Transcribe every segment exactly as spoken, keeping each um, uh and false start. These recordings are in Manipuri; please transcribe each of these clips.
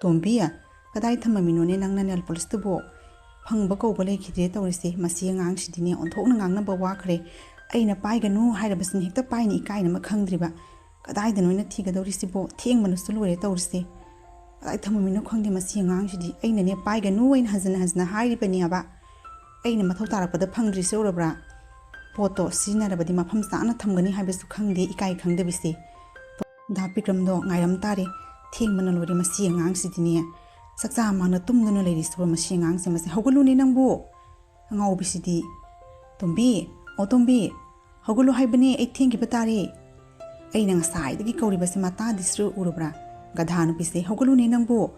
"ꯇꯣꯝꯕꯤ, ꯀꯗꯥꯏ ꯊꯝꯃꯝꯃꯤꯅꯣꯅꯦ ꯅꯪꯅ ꯅꯦꯜ ꯄꯣꯂꯤꯁꯇꯨꯕꯣ? ꯐꯪꯕ ꯀꯧꯕ ꯂꯩꯈꯤꯗ꯭ꯔꯦ ꯇꯧꯔꯤꯁꯦ꯫ ꯃꯁꯤ ꯑꯉꯥꯡꯁꯤꯗꯤꯅꯦ ꯑꯣꯟꯊꯣꯛꯅ ꯉꯥꯡꯅꯕ ꯋꯥꯈ꯭ꯔꯦ꯫ ꯑꯩꯅ ꯄꯥꯏꯒꯅꯨ ꯍꯥꯏꯔꯕꯁꯤꯅ ꯍꯦꯛꯇ ꯄꯥꯏꯅ ꯏꯀꯥꯏꯅ ꯑꯃ ꯈꯪꯗ꯭ꯔꯤꯕ꯫ ꯀꯗꯥꯏꯗꯅꯣ ꯑꯩꯅ ꯊꯤꯒꯗꯧꯔꯤꯁꯤꯕꯣ? ꯊꯦꯡꯕꯅꯁꯨ ꯂꯣꯏꯔꯦ ꯇꯧꯔꯤꯁꯦ꯫ ꯀꯗꯥꯏ ꯊꯝꯃꯝꯃꯤꯅꯣ ꯈꯪꯗꯦ ꯃꯁꯤ ꯑꯉꯥꯡꯁꯤꯗꯤ꯫ ꯑꯩꯅꯅꯦ ꯄꯥꯏꯒꯅꯨ ꯑꯩꯅ ꯍꯟꯖꯟ ꯍꯟꯖꯟꯅ ꯍꯥꯏꯔꯤꯕꯅꯦꯕ꯫ ꯑꯩꯅ ꯃꯊꯧ ꯇꯥꯔꯛꯄꯗ ꯐꯪꯗ꯭ꯔꯤꯁꯦ ꯎꯔꯕ꯭ꯔꯥ? ꯄꯣꯠꯇꯣ ꯁꯤꯖꯤꯟꯅꯔꯕꯗꯤ ꯃꯐꯝ ꯆꯥꯅ ꯊꯝꯒꯅꯤ ꯍꯥꯏꯕꯁꯨ ꯈꯪꯗꯦ, ꯏꯀꯥꯏ ꯈꯪꯗꯕꯤꯁꯦ꯫ ꯗꯥ ꯕꯤꯀ꯭ꯔꯝꯗꯣ ꯉꯥꯏꯔꯝ ꯇꯥꯔꯦ꯫ ꯊꯦꯡꯕꯅ ꯂꯣꯏꯔꯦ ꯃꯁꯤ ꯑꯉꯥꯡꯁꯤꯗꯤꯅꯦ꯫ ꯆꯥꯛꯆꯥ ꯃꯥꯡꯅ ꯇꯨꯝꯗꯨꯅ ꯂꯩꯔꯤꯁꯤꯕꯨ ꯃꯁꯤ ꯑꯉꯥꯡꯁꯦ, ꯃꯁꯤ ꯍꯧꯒꯠꯂꯨꯅꯦ ꯅꯪꯕꯨ꯫ ꯑꯉꯥꯎꯕꯤꯁꯤꯗꯤ꯫ "ꯇꯣꯝꯕꯤ, ꯑꯣ ꯇꯣꯝꯕꯤ, ꯍꯧꯒꯠꯂꯨ ꯍꯥꯏꯕꯅꯦ, ꯑꯩ ꯊꯦꯡꯈꯤꯕ ꯇꯥꯔꯦ꯫ ꯑꯩꯅ ꯉꯁꯥꯏꯗꯒꯤ ꯀꯧꯔꯤꯕꯁꯦ ꯃꯥ ꯇꯥꯗ꯭ꯔꯤꯁꯤꯔ ꯎꯔꯕ꯭ꯔꯥ? ꯒꯙꯥ ꯅꯨꯄꯤꯁꯦ, ꯍꯧꯒꯠꯂꯨꯅꯦ ꯅꯪꯕꯨ꯫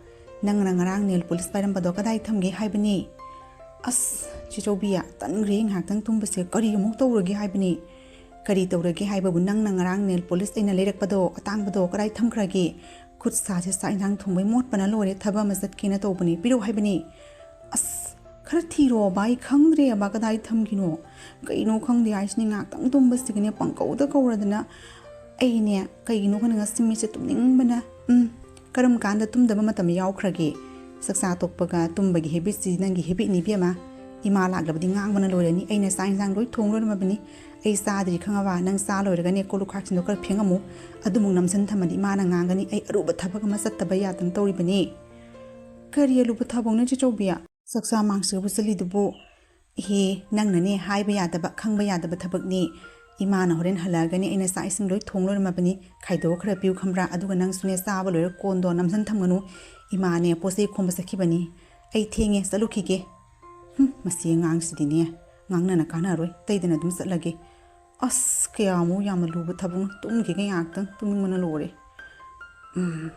ꯅꯪꯅ ꯉꯔꯥꯡ ꯅꯦꯜ ꯄꯣꯂꯤꯁ ꯄꯥꯏꯔꯝꯕꯗꯣ ꯀꯗꯥꯏ ꯊꯝꯒꯦ ꯍꯥꯏꯕꯅꯦ?" "ꯑꯁ, ꯆꯦꯆꯧꯕꯤ, ꯇꯟꯈ꯭ꯔꯦ ꯉꯥꯏꯍꯥꯛꯇꯪ ꯇꯨꯝꯕꯁꯦ꯫ ꯀꯔꯤ ꯑꯃꯨꯛ ꯇꯧꯔꯒꯦ ꯍꯥꯏꯕꯅꯦ?" "ꯀꯔꯤ ꯇꯧꯔꯒꯦ ꯍꯥꯏꯕꯕꯨ, ꯅꯪꯅ ꯉꯔꯥꯡ ꯅꯦꯜ ꯄꯣꯂꯤꯁ ꯑꯩꯅ ꯂꯩꯔꯛꯄꯗꯣ, ꯑꯇꯥꯡꯕꯗꯣ ꯀꯗꯥꯏ ꯊꯝꯈ꯭ꯔꯒꯦ? ꯈꯨꯠ ꯁꯥꯁꯦ ꯆꯥꯛ ꯏꯟꯁꯥꯡ ꯊꯣꯡꯕꯩ ꯃꯣꯠꯄꯅ ꯂꯣꯏꯔꯦ, ꯊꯕꯛ ꯑꯃ ꯆꯠꯀꯦꯅ ꯇꯧꯕꯅꯦ, ꯄꯤꯔꯛꯎ ꯍꯥꯏꯕꯅꯦ꯫" "ꯑꯁ, ꯈꯔ ꯊꯤꯔꯣꯕ, ꯑꯩ ꯈꯪꯗ꯭ꯔꯦꯕ ꯀꯗꯥꯏ ꯊꯝꯈꯤꯅꯣ꯫ ꯀꯩꯅꯣ ꯈꯪꯗꯦ ꯍꯥꯏꯁꯤꯅꯤ, ꯉꯥꯏꯍꯥꯛꯇꯪ ꯇꯨꯝꯕꯁꯤꯒꯅꯦ ꯄꯪꯀꯧꯗ ꯀꯧꯔꯗꯅ꯫ ꯑꯩꯅꯦ ꯀꯩꯒꯤꯅꯣ ꯈꯪꯗꯦ ꯉꯁꯤ ꯃꯤꯠꯁꯦ ꯇꯨꯝꯅꯤꯡꯕꯅ꯫ ꯎꯝ, ꯀꯔꯝ ꯀꯥꯟꯗ ꯇꯨꯝꯗꯕ ꯃꯇꯝ ꯌꯥꯎꯈ꯭ꯔꯒꯦ? ꯆꯥꯛꯆꯥ ꯇꯣꯛꯄꯒ ꯇꯨꯝꯕꯒꯤ ꯍꯦꯕꯤꯠꯁꯤ ꯅꯪꯒꯤ ꯍꯦꯕꯤꯠꯅꯤ ꯏꯕꯦꯝꯃ꯫ ꯏꯃꯥ ꯂꯥꯛꯂꯕꯗꯤ ꯉꯥꯡꯕꯅ ꯂꯣꯏꯔꯅꯤ꯫ ꯑꯩꯅ ꯆꯥꯛ ꯏꯟꯁꯥꯡ ꯂꯣꯏ ꯊꯣꯡ ꯂꯣꯏꯔꯝꯃꯕꯅꯤ꯫ ꯑꯩ ꯆꯥꯗ꯭ꯔꯤ ꯈꯪꯉꯕ? ꯅꯪ ꯆꯥ ꯂꯣꯏꯔꯒꯅꯦ ꯀꯣꯜ ꯂꯨꯈꯥꯛꯁꯤꯡꯗꯣ ꯈꯔ ꯐꯦꯡꯉꯝꯃꯨ꯫ ꯑꯗꯨꯃꯨꯛ ꯅꯝꯁꯤꯟ ꯊꯝꯃꯗꯤ ꯏꯃꯥꯅ ꯉꯥꯡꯒꯅꯤ꯫ ꯑꯩ ꯑꯔꯨꯕ ꯊꯕꯛ ꯑꯃ ꯆꯠꯇꯕ ꯌꯥꯗꯅ ꯇꯧꯔꯤꯕꯅꯤ꯫" "ꯀꯔꯤ ꯑꯔꯨꯕ ꯊꯕꯛꯅꯣ ꯆꯦꯆꯧꯕꯤ? ꯆꯥꯛꯆꯥ ꯃꯥꯡꯁꯤꯒꯕꯨ ꯆꯠꯂꯤꯗꯨꯕꯨ?" "ꯏꯍꯦ, ꯅꯪꯅꯅꯦ ꯍꯥꯏꯕ ꯌꯥꯗꯕ, ꯈꯪꯕ ꯌꯥꯗꯕ ꯊꯕꯛꯅꯤ꯫ ꯏꯃꯥꯅ ꯍꯣꯔꯦꯟ ꯍꯜꯂꯛꯑꯒꯅꯤ ꯑꯩꯅ ꯆꯥꯛ ꯏꯁꯤꯡ ꯂꯣꯏ ꯊꯣꯡ ꯂꯣꯏꯔꯝꯃꯕꯅꯤ꯫ ꯈꯥꯏꯗꯣꯛꯑ ꯈꯔ ꯄꯤꯌꯨ ꯈꯪꯕ꯭ꯔꯥ? ꯑꯗꯨꯒ ꯅꯪꯁꯨꯅꯦ ꯆꯥꯕ ꯂꯣꯏꯔ ꯀꯣꯟꯗꯣ ꯅꯝꯁꯤꯟ ꯊꯝꯒꯅꯨ꯫ ꯏꯃꯥꯅꯦ ꯄꯣꯠ ꯆꯩ ꯈꯣꯝꯕ ꯆꯠꯈꯤꯕꯅꯤ꯫ ꯑꯩ ꯊꯦꯡꯉꯦ, ꯆꯠꯂꯨꯈꯤꯒꯦ꯫" ꯍꯨꯝ, ꯃꯁꯤ ꯑꯉꯥꯡꯁꯤꯗꯤꯅꯦ, ꯉꯥꯡꯅꯅ ꯀꯥꯟꯅꯔꯣꯏ, ꯇꯩꯗꯅ ꯑꯗꯨꯝ ꯆꯠꯂꯒꯦ꯫ ꯑꯁ, ꯀꯌꯥꯃꯨꯛ ꯌꯥꯝꯅ ꯂꯨꯕ ꯊꯕꯛꯅꯣ, ꯇꯨꯝꯈꯤꯒꯦ ꯉꯥꯏꯍꯥꯛꯇꯪ, ꯇꯨꯝꯅꯤꯡꯕꯅ ꯂꯣꯏꯔꯦ꯫ ꯎꯝ꯫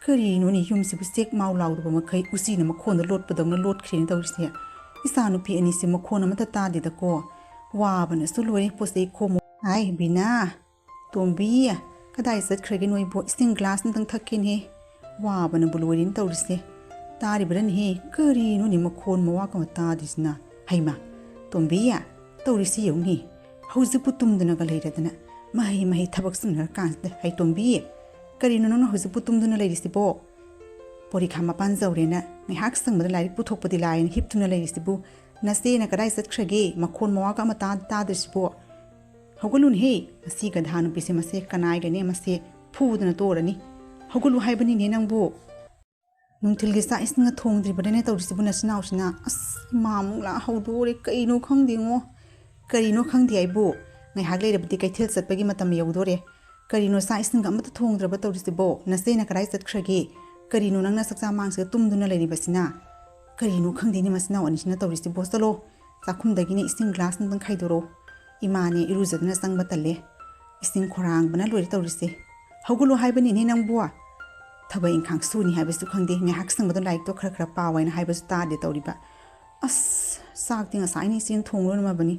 ꯀꯔꯤꯅꯣꯅꯦ, ꯌꯨꯝꯁꯤꯕꯨ ꯆꯦꯛ ꯃꯥꯎ ꯂꯥꯎꯗꯕ ꯃꯈꯩ ꯎꯆꯤꯅ ꯃꯈꯣꯟꯗ ꯂꯣꯠꯄꯗꯧꯅ ꯂꯣꯠꯈ꯭ꯔꯦꯅꯦ ꯇꯧꯔꯤꯁꯦ꯫ ꯏꯆꯥꯅꯨꯄꯤ ꯑꯅꯤꯁꯦ ꯃꯈꯣꯟ ꯑꯃꯠꯇ ꯇꯥꯗꯦꯗꯀꯣ꯫ ꯋꯥꯕꯅꯁꯨ ꯂꯣꯏꯔꯦ, ꯄꯣꯠ ꯆꯩ ꯈꯣꯝꯃꯨ꯫ ꯍꯥꯏ, ꯕꯤꯅꯥ, ꯇꯣꯝꯕꯤ, ꯀꯗꯥꯏ ꯆꯠꯈ꯭ꯔꯒꯦ ꯅꯣꯏꯕꯨ? ꯏꯁꯤꯡ ꯒ꯭ꯂꯥꯁ ꯑꯝꯇꯪ ꯊꯛꯀꯦꯅꯦꯍꯦ꯫ ꯋꯥꯕꯅꯕꯨ ꯂꯣꯏꯔꯦꯅꯦ ꯇꯧꯔꯤꯁꯦ꯫ ꯇꯥꯔꯤꯕ꯭ꯔꯅꯦꯍꯦ? ꯀꯔꯤꯅꯣꯅꯦ ꯃꯈꯣꯟ ꯃꯋꯥꯒ ꯑꯃ ꯇꯥꯗ꯭ꯔꯤꯁꯤꯅ? ꯍꯩꯃꯥ, ꯇꯣꯝꯕꯤ, ꯇꯧꯔꯤꯁꯤ ꯌꯦꯡꯉꯨꯅꯦ꯫ ꯍꯧꯖꯤꯛꯄꯨ ꯇꯨꯝꯗꯨꯅꯒ ꯂꯩꯔꯗꯅ꯫ ꯃꯍꯩ ꯃꯍꯩ ꯊꯕꯛ ꯁꯨꯅꯔꯀꯥꯟꯁꯤꯗ꯫ ꯍꯩ ꯇꯣꯝꯕꯤ, ꯀꯔꯤꯅꯣ ꯅꯪꯅ ꯍꯧꯖꯤꯛꯄꯨ ꯇꯨꯝꯗꯨꯅ ꯂꯩꯔꯤꯁꯤꯕꯣ? ꯄꯣꯔꯤꯈꯥ ꯃꯄꯥꯟ ꯌꯧꯔꯦꯅ ꯉꯥꯏꯍꯥꯛ ꯁꯪꯕꯗ ꯂꯥꯏꯔꯤꯛ ꯄꯨꯊꯣꯛꯄꯗꯤ ꯂꯥꯏꯅ ꯍꯤꯞꯇꯨꯅ ꯂꯩꯔꯤꯁꯤꯕꯨ, ꯅꯆꯦꯅ ꯀꯗꯥꯏ ꯆꯠꯈ꯭ꯔꯒꯦ? ꯃꯈꯣꯟ ꯃꯋꯥꯒ ꯑꯃꯇꯥ ꯇꯥꯗ꯭ꯔꯤꯁꯤꯕꯨ? ꯍꯧꯒꯠꯂꯨꯅꯦꯍꯦ, ꯃꯁꯤ ꯒꯙꯥ ꯅꯨꯄꯤꯁꯦ, ꯃꯁꯦ ꯀꯅꯥꯏꯒꯅꯦ, ꯃꯁꯦ ꯐꯨꯗꯅ ꯇꯣꯔꯅꯤ꯫ ꯍꯧꯒꯠꯂꯨ ꯍꯥꯏꯕꯅꯤꯅꯦ ꯅꯪꯕꯨ꯫ ꯅꯨꯡꯊꯤꯜꯒꯤ ꯆꯥꯛ ꯏꯁꯤꯡꯒ ꯊꯣꯡꯗ꯭ꯔꯤꯕꯅꯦ ꯇꯧꯔꯤꯁꯤꯕꯨ ꯅꯆꯤꯟꯅꯥꯎꯁꯤꯅ꯫ ꯑꯁ, ꯏꯃꯥ ꯑꯃꯨꯛ ꯂꯥꯛ ꯍꯧꯗꯣꯔꯦ, ꯀꯩꯅꯣ ꯈꯪꯗꯦꯉꯣ꯫ ꯀꯔꯤꯅꯣ ꯈꯪꯗꯦ ꯍꯥꯏꯕꯨ? ꯉꯥꯏꯍꯥꯛ ꯂꯩꯔꯕꯗꯤ ꯀꯩꯊꯦꯜ ꯆꯠꯄꯒꯤ ꯃꯇꯝ ꯌꯧꯗꯣꯔꯦ꯫ ꯀꯔꯤꯅꯣ ꯆꯥꯛ ꯏꯁꯤꯡꯒ ꯑꯃꯠꯇ ꯊꯣꯡꯗ꯭ꯔꯕ ꯇꯧꯔꯤꯁꯤꯕꯣ? ꯅꯆꯦꯅ ꯀꯗꯥꯏ ꯆꯠꯈ꯭ꯔꯒꯦ? ꯀꯔꯤꯅꯣ ꯅꯪꯅ ꯆꯥꯛꯆꯥ ꯃꯥꯡꯁꯤꯗ ꯇꯨꯝꯗꯨꯅ ꯂꯩꯔꯤꯕꯁꯤꯅ? ꯀꯔꯤꯅꯣ ꯈꯪꯗꯦꯅꯦ ꯃꯆꯤꯟꯅꯥꯎ ꯑꯅꯤꯁꯤꯅ ꯇꯧꯔꯤꯁꯤꯕꯣ꯫ ꯆꯠꯂꯣ, ꯆꯥꯛꯈꯨꯝꯗꯒꯤꯅꯦ ꯏꯁꯤꯡ ꯒ꯭ꯂꯥꯁ ꯑꯃꯇꯪ ꯈꯥꯏꯗꯣꯔꯛꯑꯣ꯫ ꯏꯃꯥꯅꯦ ꯏꯔꯨꯖꯗꯅ ꯆꯪꯕ ꯇꯜꯂꯦ꯫ ꯏꯁꯤꯡ ꯈꯣꯔꯥꯡꯕꯅ ꯂꯣꯏꯔꯦ ꯇꯧꯔꯤꯁꯦ꯫ ꯍꯧꯒꯠꯂꯣ ꯍꯥꯏꯕꯅꯤꯅꯦ ꯅꯪꯕꯨ꯫ ꯊꯕꯛ ꯏꯪꯈꯥꯡ ꯁꯨꯅꯤ ꯍꯥꯏꯕꯁꯨ ꯈꯪꯗꯦ, ꯉꯥꯏꯍꯥꯛ ꯁꯪꯕꯗ ꯂꯥꯏꯔꯤꯛꯇꯣ ꯈꯔ ꯈꯔ ꯄꯥꯎ ꯍꯥꯏꯅ ꯍꯥꯏꯕꯁꯨ ꯇꯥꯗꯦ ꯇꯧꯔꯤꯕ꯫ ꯑꯁ, ꯆꯥꯛꯇꯤ ꯉꯁꯥꯏꯅ ꯏꯆꯦꯅ ꯊꯣꯡ ꯂꯣꯏꯔꯝꯃꯕꯅꯤ꯫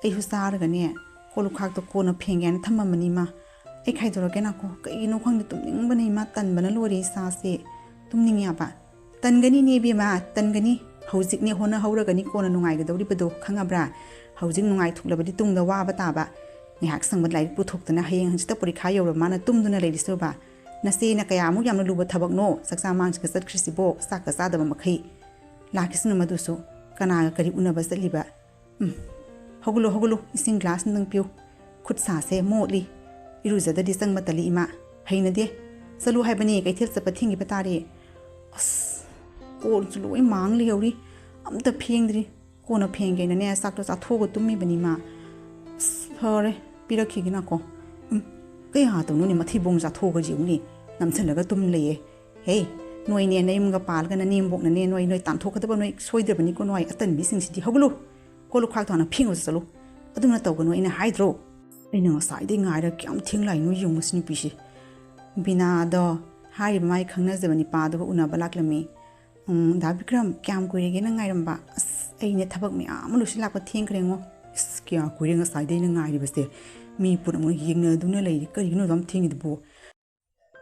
ꯑꯩꯁꯨ ꯆꯥꯔꯒꯅꯦ, ꯀꯣꯜ ꯂꯨꯈꯥꯛꯇꯣ ꯀꯣꯟꯅ ꯐꯦꯡꯒꯦ ꯍꯥꯏꯅ ꯊꯝꯃꯝꯕꯅꯤ ꯏꯃꯥ꯫ ꯑꯩ ꯈꯥꯏꯗꯣꯔꯛꯀꯦ ꯅꯥꯀꯣ꯫ ꯀꯩꯒꯤꯅꯣ ꯈꯪꯗꯦ, ꯇꯨꯝꯅꯤꯡꯕꯅ ꯏꯃꯥ ꯇꯟꯕꯅ ꯂꯣꯏꯔꯦ ꯏꯁꯥꯁꯦ꯫ ꯇꯨꯝꯅꯤꯡꯉꯦꯕ꯫ ꯇꯟꯒꯅꯤꯅꯦ ꯏꯕꯦꯝꯃ, ꯇꯟꯒꯅꯤ꯫ ꯍꯧꯖꯤꯛꯅꯦ ꯍꯣꯠꯅꯍꯧꯔꯒꯅꯤ ꯀꯣꯟꯅ ꯅꯨꯡꯉꯥꯏꯒꯗꯧꯔꯤꯕꯗꯣ, ꯈꯪꯉꯕ꯭ꯔꯥ? ꯍꯧꯖꯤꯛ ꯅꯨꯡꯉꯥꯏꯊꯣꯛꯂꯕꯗꯤ ꯇꯨꯡꯗ ꯋꯥꯕ ꯇꯥꯕ꯫ ꯉꯥꯏꯍꯥꯛ ꯁꯪꯕ ꯂꯥꯏꯔꯤꯛ ꯄꯨꯊꯣꯛꯇꯅ ꯍꯌꯦꯡ ꯍꯪꯆꯤꯠꯇ ꯄꯔꯤꯈꯥ ꯌꯧꯔꯕ ꯃꯥꯅ ꯇꯨꯝꯗꯨꯅ ꯂꯩꯔꯤꯁꯤꯕ꯫ ꯅꯆꯦꯅ ꯀꯌꯥꯃꯨꯛ ꯌꯥꯝꯅ ꯂꯨꯕ ꯊꯕꯛꯅꯣ ꯆꯥꯛꯆꯥ ꯃꯥꯡꯁꯤꯒ ꯆꯠꯈ꯭ꯔꯤꯁꯤꯕꯣ, ꯆꯥꯛꯀ ꯆꯥꯗꯕ ꯃꯈꯩ꯫ ꯂꯥꯛꯈꯤꯁꯅꯨ ꯃꯗꯨꯁꯨ꯫ ꯀꯅꯥꯒ ꯀꯔꯤ ꯎꯅꯕ ꯆꯠꯂꯤꯕ? ꯎꯝ꯫ ꯍꯧꯒꯠꯂꯨ, ꯍꯧꯒꯠꯂꯨ, ꯏꯁꯤꯡ ꯒ꯭ꯂꯥꯁ ꯑꯃꯇꯪ ꯄꯤꯌꯨ꯫ ꯈꯨꯠ ꯁꯥꯁꯦ ꯃꯣꯠꯂꯤ꯫ ꯏꯔꯨꯖꯗꯗꯤ ꯆꯪꯕ ꯇꯜꯂꯤ ꯏꯃꯥ꯫ ꯍꯩꯅꯗꯦ꯫ ꯆꯠꯂꯨ ꯍꯥꯏꯕꯅꯤ, ꯀꯩꯊꯦꯜ ꯆꯠꯄ ꯊꯤꯡꯈꯤꯕ ꯇꯥꯔꯦ꯫ ꯑꯁ, ꯀꯣꯟꯁꯨ ꯂꯣꯏ ꯃꯥꯡ ꯂꯩꯍꯧꯔꯤ꯫ ꯑꯝꯇ ꯐꯦꯡꯗ꯭ꯔꯤ꯫ ꯀꯣꯟꯅ ꯐꯦꯡꯒꯦꯅꯅꯦ, ꯆꯥꯛꯇꯣ ꯆꯥꯊꯣꯛꯑꯒ ꯇꯨꯝꯃꯤꯕꯅꯤ ꯏꯃꯥ꯫ ꯑꯁ, ꯐꯔꯦ, ꯄꯤꯔꯛꯈꯤꯒꯦ ꯅꯥꯀꯣ꯫ ꯎꯝ, ꯀꯌꯥ ꯇꯧꯅꯨꯅꯦ, ꯃꯊꯤꯕꯣꯡ ꯆꯥꯊꯣꯛꯑꯒ ꯌꯦꯡꯉꯨꯅꯦ, ꯅꯝꯁꯤꯜꯂꯒ ꯇꯨꯝ ꯂꯩꯌꯦ꯫ ꯍꯦ, ꯅꯣꯏꯅꯦ ꯅꯌꯨꯝꯒ ꯄꯥꯜꯂꯒ ꯅꯅꯦꯝꯕꯣꯛꯅꯅꯦ, ꯅꯣꯏ, ꯅꯣꯏ ꯇꯥꯟꯊꯣꯛꯀꯗꯕ ꯅꯣꯏ ꯁꯣꯏꯗ꯭ꯔꯕꯅꯤꯀꯣ, ꯅꯣꯏ ꯑꯇꯟꯕꯤꯁꯤꯡꯁꯤꯗꯤ꯫ ꯍꯧꯒꯠꯂꯨ, ꯀꯣꯜ ꯂꯨꯈꯥꯛꯇꯣ ꯍꯥꯟꯅ ꯐꯦꯡꯉꯨ ꯆꯠꯂꯨ꯫ ꯑꯗꯨꯝꯅ ꯇꯧꯒꯅꯨ, ꯑꯩꯅ ꯍꯥꯏꯗ꯭ꯔꯣ? ꯑꯩꯅ ꯉꯁꯥꯏꯗꯩ ꯉꯥꯏꯔ ꯀꯌꯥꯝ ꯊꯦꯡ ꯂꯥꯛꯏꯅꯣ ꯌꯦꯡꯉꯨ ꯁꯤ ꯅꯨꯄꯤꯁꯦ꯫ ꯕꯤꯅꯥꯗꯣ, ꯍꯥꯏꯔꯤꯕ ꯃꯥꯏ ꯈꯪꯅꯖꯕ ꯅꯤꯄꯥꯗꯨꯒ ꯎꯅꯕ ꯂꯥꯛꯂꯝꯃꯤ꯫ ꯎꯝ, ꯗꯥ ꯕꯤꯀ꯭ꯔꯝ, ꯀꯌꯥꯝ ꯀꯨꯏꯔꯒꯦ ꯅꯪ ꯉꯥꯏꯔꯝꯕ? ꯑꯁ, ꯑꯩꯅꯦ ꯊꯕꯛ ꯃꯌꯥꯝ ꯑꯃ ꯂꯣꯏꯁꯤꯜ ꯂꯥꯛꯄ ꯊꯦꯡꯈ꯭ꯔꯦꯉꯣ꯫ ꯑꯁ, ꯀꯌꯥ ꯀꯨꯏꯔꯦ ꯉꯁꯥꯏꯗꯩ ꯑꯩꯅ ꯉꯥꯏꯔꯤꯕꯁꯦ꯫ ꯃꯤ ꯄꯨꯝꯅꯃꯛ ꯌꯦꯡꯅꯗꯨꯅ ꯂꯩꯔꯤ꯫ ꯀꯔꯤꯒꯤꯅꯣ ꯑꯗꯨꯝ ꯊꯦꯡꯉꯤꯗꯨꯕꯨ?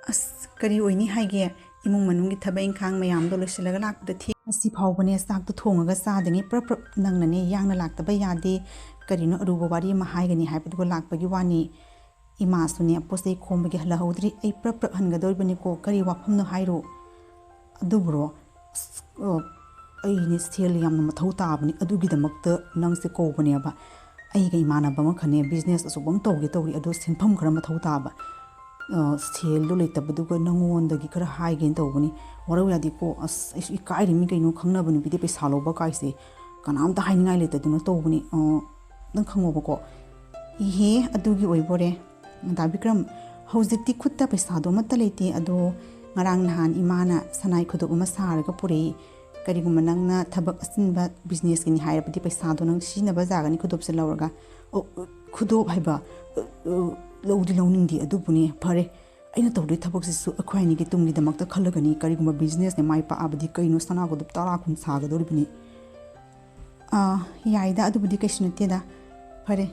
ꯑꯁ, ꯀꯔꯤ ꯑꯣꯏꯅꯤ ꯍꯥꯏꯒꯦ? ꯏꯃꯨꯡ ꯃꯅꯨꯡꯒꯤ ꯊꯕꯛ ꯏꯪꯈꯥꯡ ꯃꯌꯥꯝꯗꯣ ꯂꯣꯏꯁꯤꯜꯂꯒ ꯂꯥꯛꯄꯗ ꯊꯦꯡ-, ꯉꯁꯤ ꯐꯥꯎꯕꯅꯦ ꯆꯥꯛꯇꯣ ꯊꯣꯡꯉꯒ ꯆꯥꯗꯉꯩ ꯄ꯭ꯔꯞ ꯄ꯭ꯔꯞ ꯅꯪꯅꯅꯦ ꯌꯥꯡꯅ ꯂꯥꯛꯇꯕ ꯌꯥꯗꯦ꯫ ꯀꯔꯤꯅꯣ ꯑꯔꯨꯕ ꯋꯥꯔꯤ ꯑꯃ ꯍꯥꯏꯒꯅꯤ ꯍꯥꯏꯕꯗꯨꯒ ꯂꯥꯛꯄꯒꯤ ꯋꯥꯅꯤ꯫ ꯏꯃꯥꯁꯨꯅꯦ ꯄꯣꯠ ꯆꯩ ꯈꯣꯝꯕꯒꯤ ꯍꯜꯂꯍꯧꯗ꯭ꯔꯤ꯫ ꯑꯩ ꯄ꯭ꯔꯞ ꯄ꯭ꯔꯞ ꯍꯟꯒꯗꯧꯔꯤꯕꯅꯤꯀꯣ꯫ ꯀꯔꯤ ꯋꯥꯐꯝꯅꯣ ꯍꯥꯏꯔꯣ? ꯑꯗꯨꯕꯨꯔꯣ? ꯑꯁ, ꯑ, ꯑꯩꯅꯦ ꯁꯦꯜ ꯌꯥꯝꯅ ꯃꯊꯧ ꯇꯥꯕꯅꯤ, ꯑꯗꯨꯒꯤꯗꯃꯛꯇ ꯅꯪꯁꯦ ꯀꯧꯕꯅꯦꯕ꯫ ꯑꯩꯒ ꯏꯃꯥꯟꯅꯕ ꯑꯃꯈꯛꯅꯦ ꯕꯤꯖꯤꯅꯦꯁ ꯑꯆꯧꯕ ꯑꯃ ꯇꯧꯒꯦ ꯇꯧꯔꯤ, ꯑꯗꯣ ꯁꯦꯟꯐꯝ ꯈꯔ ꯃꯊꯧ ꯇꯥꯕ꯫ ꯑ, ꯁꯦꯜꯗꯣ ꯂꯩꯇꯕꯗꯨꯒ ꯅꯪꯉꯣꯟꯗꯒꯤ ꯈꯔ ꯍꯥꯏꯒꯦꯅ ꯇꯧꯕꯅꯤ꯫ ꯋꯥꯔꯧ ꯌꯥꯗꯦꯀꯣ꯫ ꯑꯁ, ꯑꯩꯁꯨ ꯏꯀꯥꯏꯔꯤꯃꯤ ꯀꯩꯅꯣ, ꯈꯪꯅꯕ ꯅꯨꯄꯤꯗꯤ ꯄꯩꯁꯥ ꯂꯧꯕ ꯀꯥꯏꯁꯦ ꯀꯅꯥꯝꯇ ꯍꯥꯏꯅꯤꯡꯉꯥꯏ ꯂꯩꯇꯗꯅ ꯇꯧꯕꯅꯤ꯫ ꯑ, ꯅꯪ ꯈꯪꯉꯣꯕꯀꯣ꯫ ꯏꯍꯦ, ꯑꯗꯨꯒꯤ ꯑꯣꯏꯕꯣꯔꯦ꯫ ꯗꯥ ꯕꯤꯀ꯭ꯔꯝ, ꯍꯧꯖꯤꯛꯇꯤ ꯈꯨꯠꯇ ꯄꯩꯁꯥꯗꯣ ꯑꯃꯠꯇ ꯂꯩꯇꯦ, ꯑꯗꯣ ꯉꯔꯥꯡ ꯅꯍꯥꯟ ꯏꯃꯥꯅ ꯁꯅꯥꯏ ꯈꯨꯗꯣꯞ ꯑꯃ ꯁꯥꯔꯒ ꯄꯨꯔꯛꯏ꯫ ꯀꯔꯤꯒꯨꯝꯕ ꯅꯪꯅ ꯊꯕꯛ ꯑꯆꯤꯟꯕ ꯕꯤꯖꯤꯅꯦꯁꯀꯤꯅꯤ ꯍꯥꯏꯔꯕꯗꯤ ꯄꯩꯁꯥꯗꯣ ꯅꯪ ꯁꯤꯖꯤꯟꯅꯕ ꯌꯥꯒꯅꯤ ꯈꯨꯗꯣꯞꯁꯦ ꯂꯧꯔꯒ꯫ ꯑꯣ, ꯈꯨꯗꯣꯞ ꯍꯥꯏꯕ? ꯑ, ꯑ, ꯂꯧꯗꯤ ꯂꯧꯅꯤꯡꯗꯦ, ꯑꯗꯨꯕꯨꯅꯦ, ꯐꯔꯦ, ꯑꯩꯅ ꯇꯧꯗꯣꯏ ꯊꯕꯛꯁꯤꯁꯨ ꯑꯩꯈꯣꯏ ꯑꯅꯤꯒꯤ ꯇꯨꯡꯒꯤꯗꯃꯛꯇ ꯈꯜꯂꯒꯅꯤ꯫ ꯀꯔꯤꯒꯨꯝꯕ ꯕꯤꯖꯤꯅꯦꯁꯅꯦ ꯃꯥꯏ ꯄꯥꯛꯑꯕꯗꯤ ꯀꯩꯅꯣ, ꯁꯅꯥ ꯈꯨꯗꯣꯞ ꯇꯔꯥ ꯀꯨꯟ ꯁꯥꯒꯗꯧꯔꯤꯕꯅꯤ꯫ ꯑꯥ, ꯌꯥꯏꯗ, ꯑꯗꯨꯕꯨꯗꯤ ꯀꯩꯁꯨ ꯅꯠꯇꯦꯗ꯫ ꯐꯔꯦ,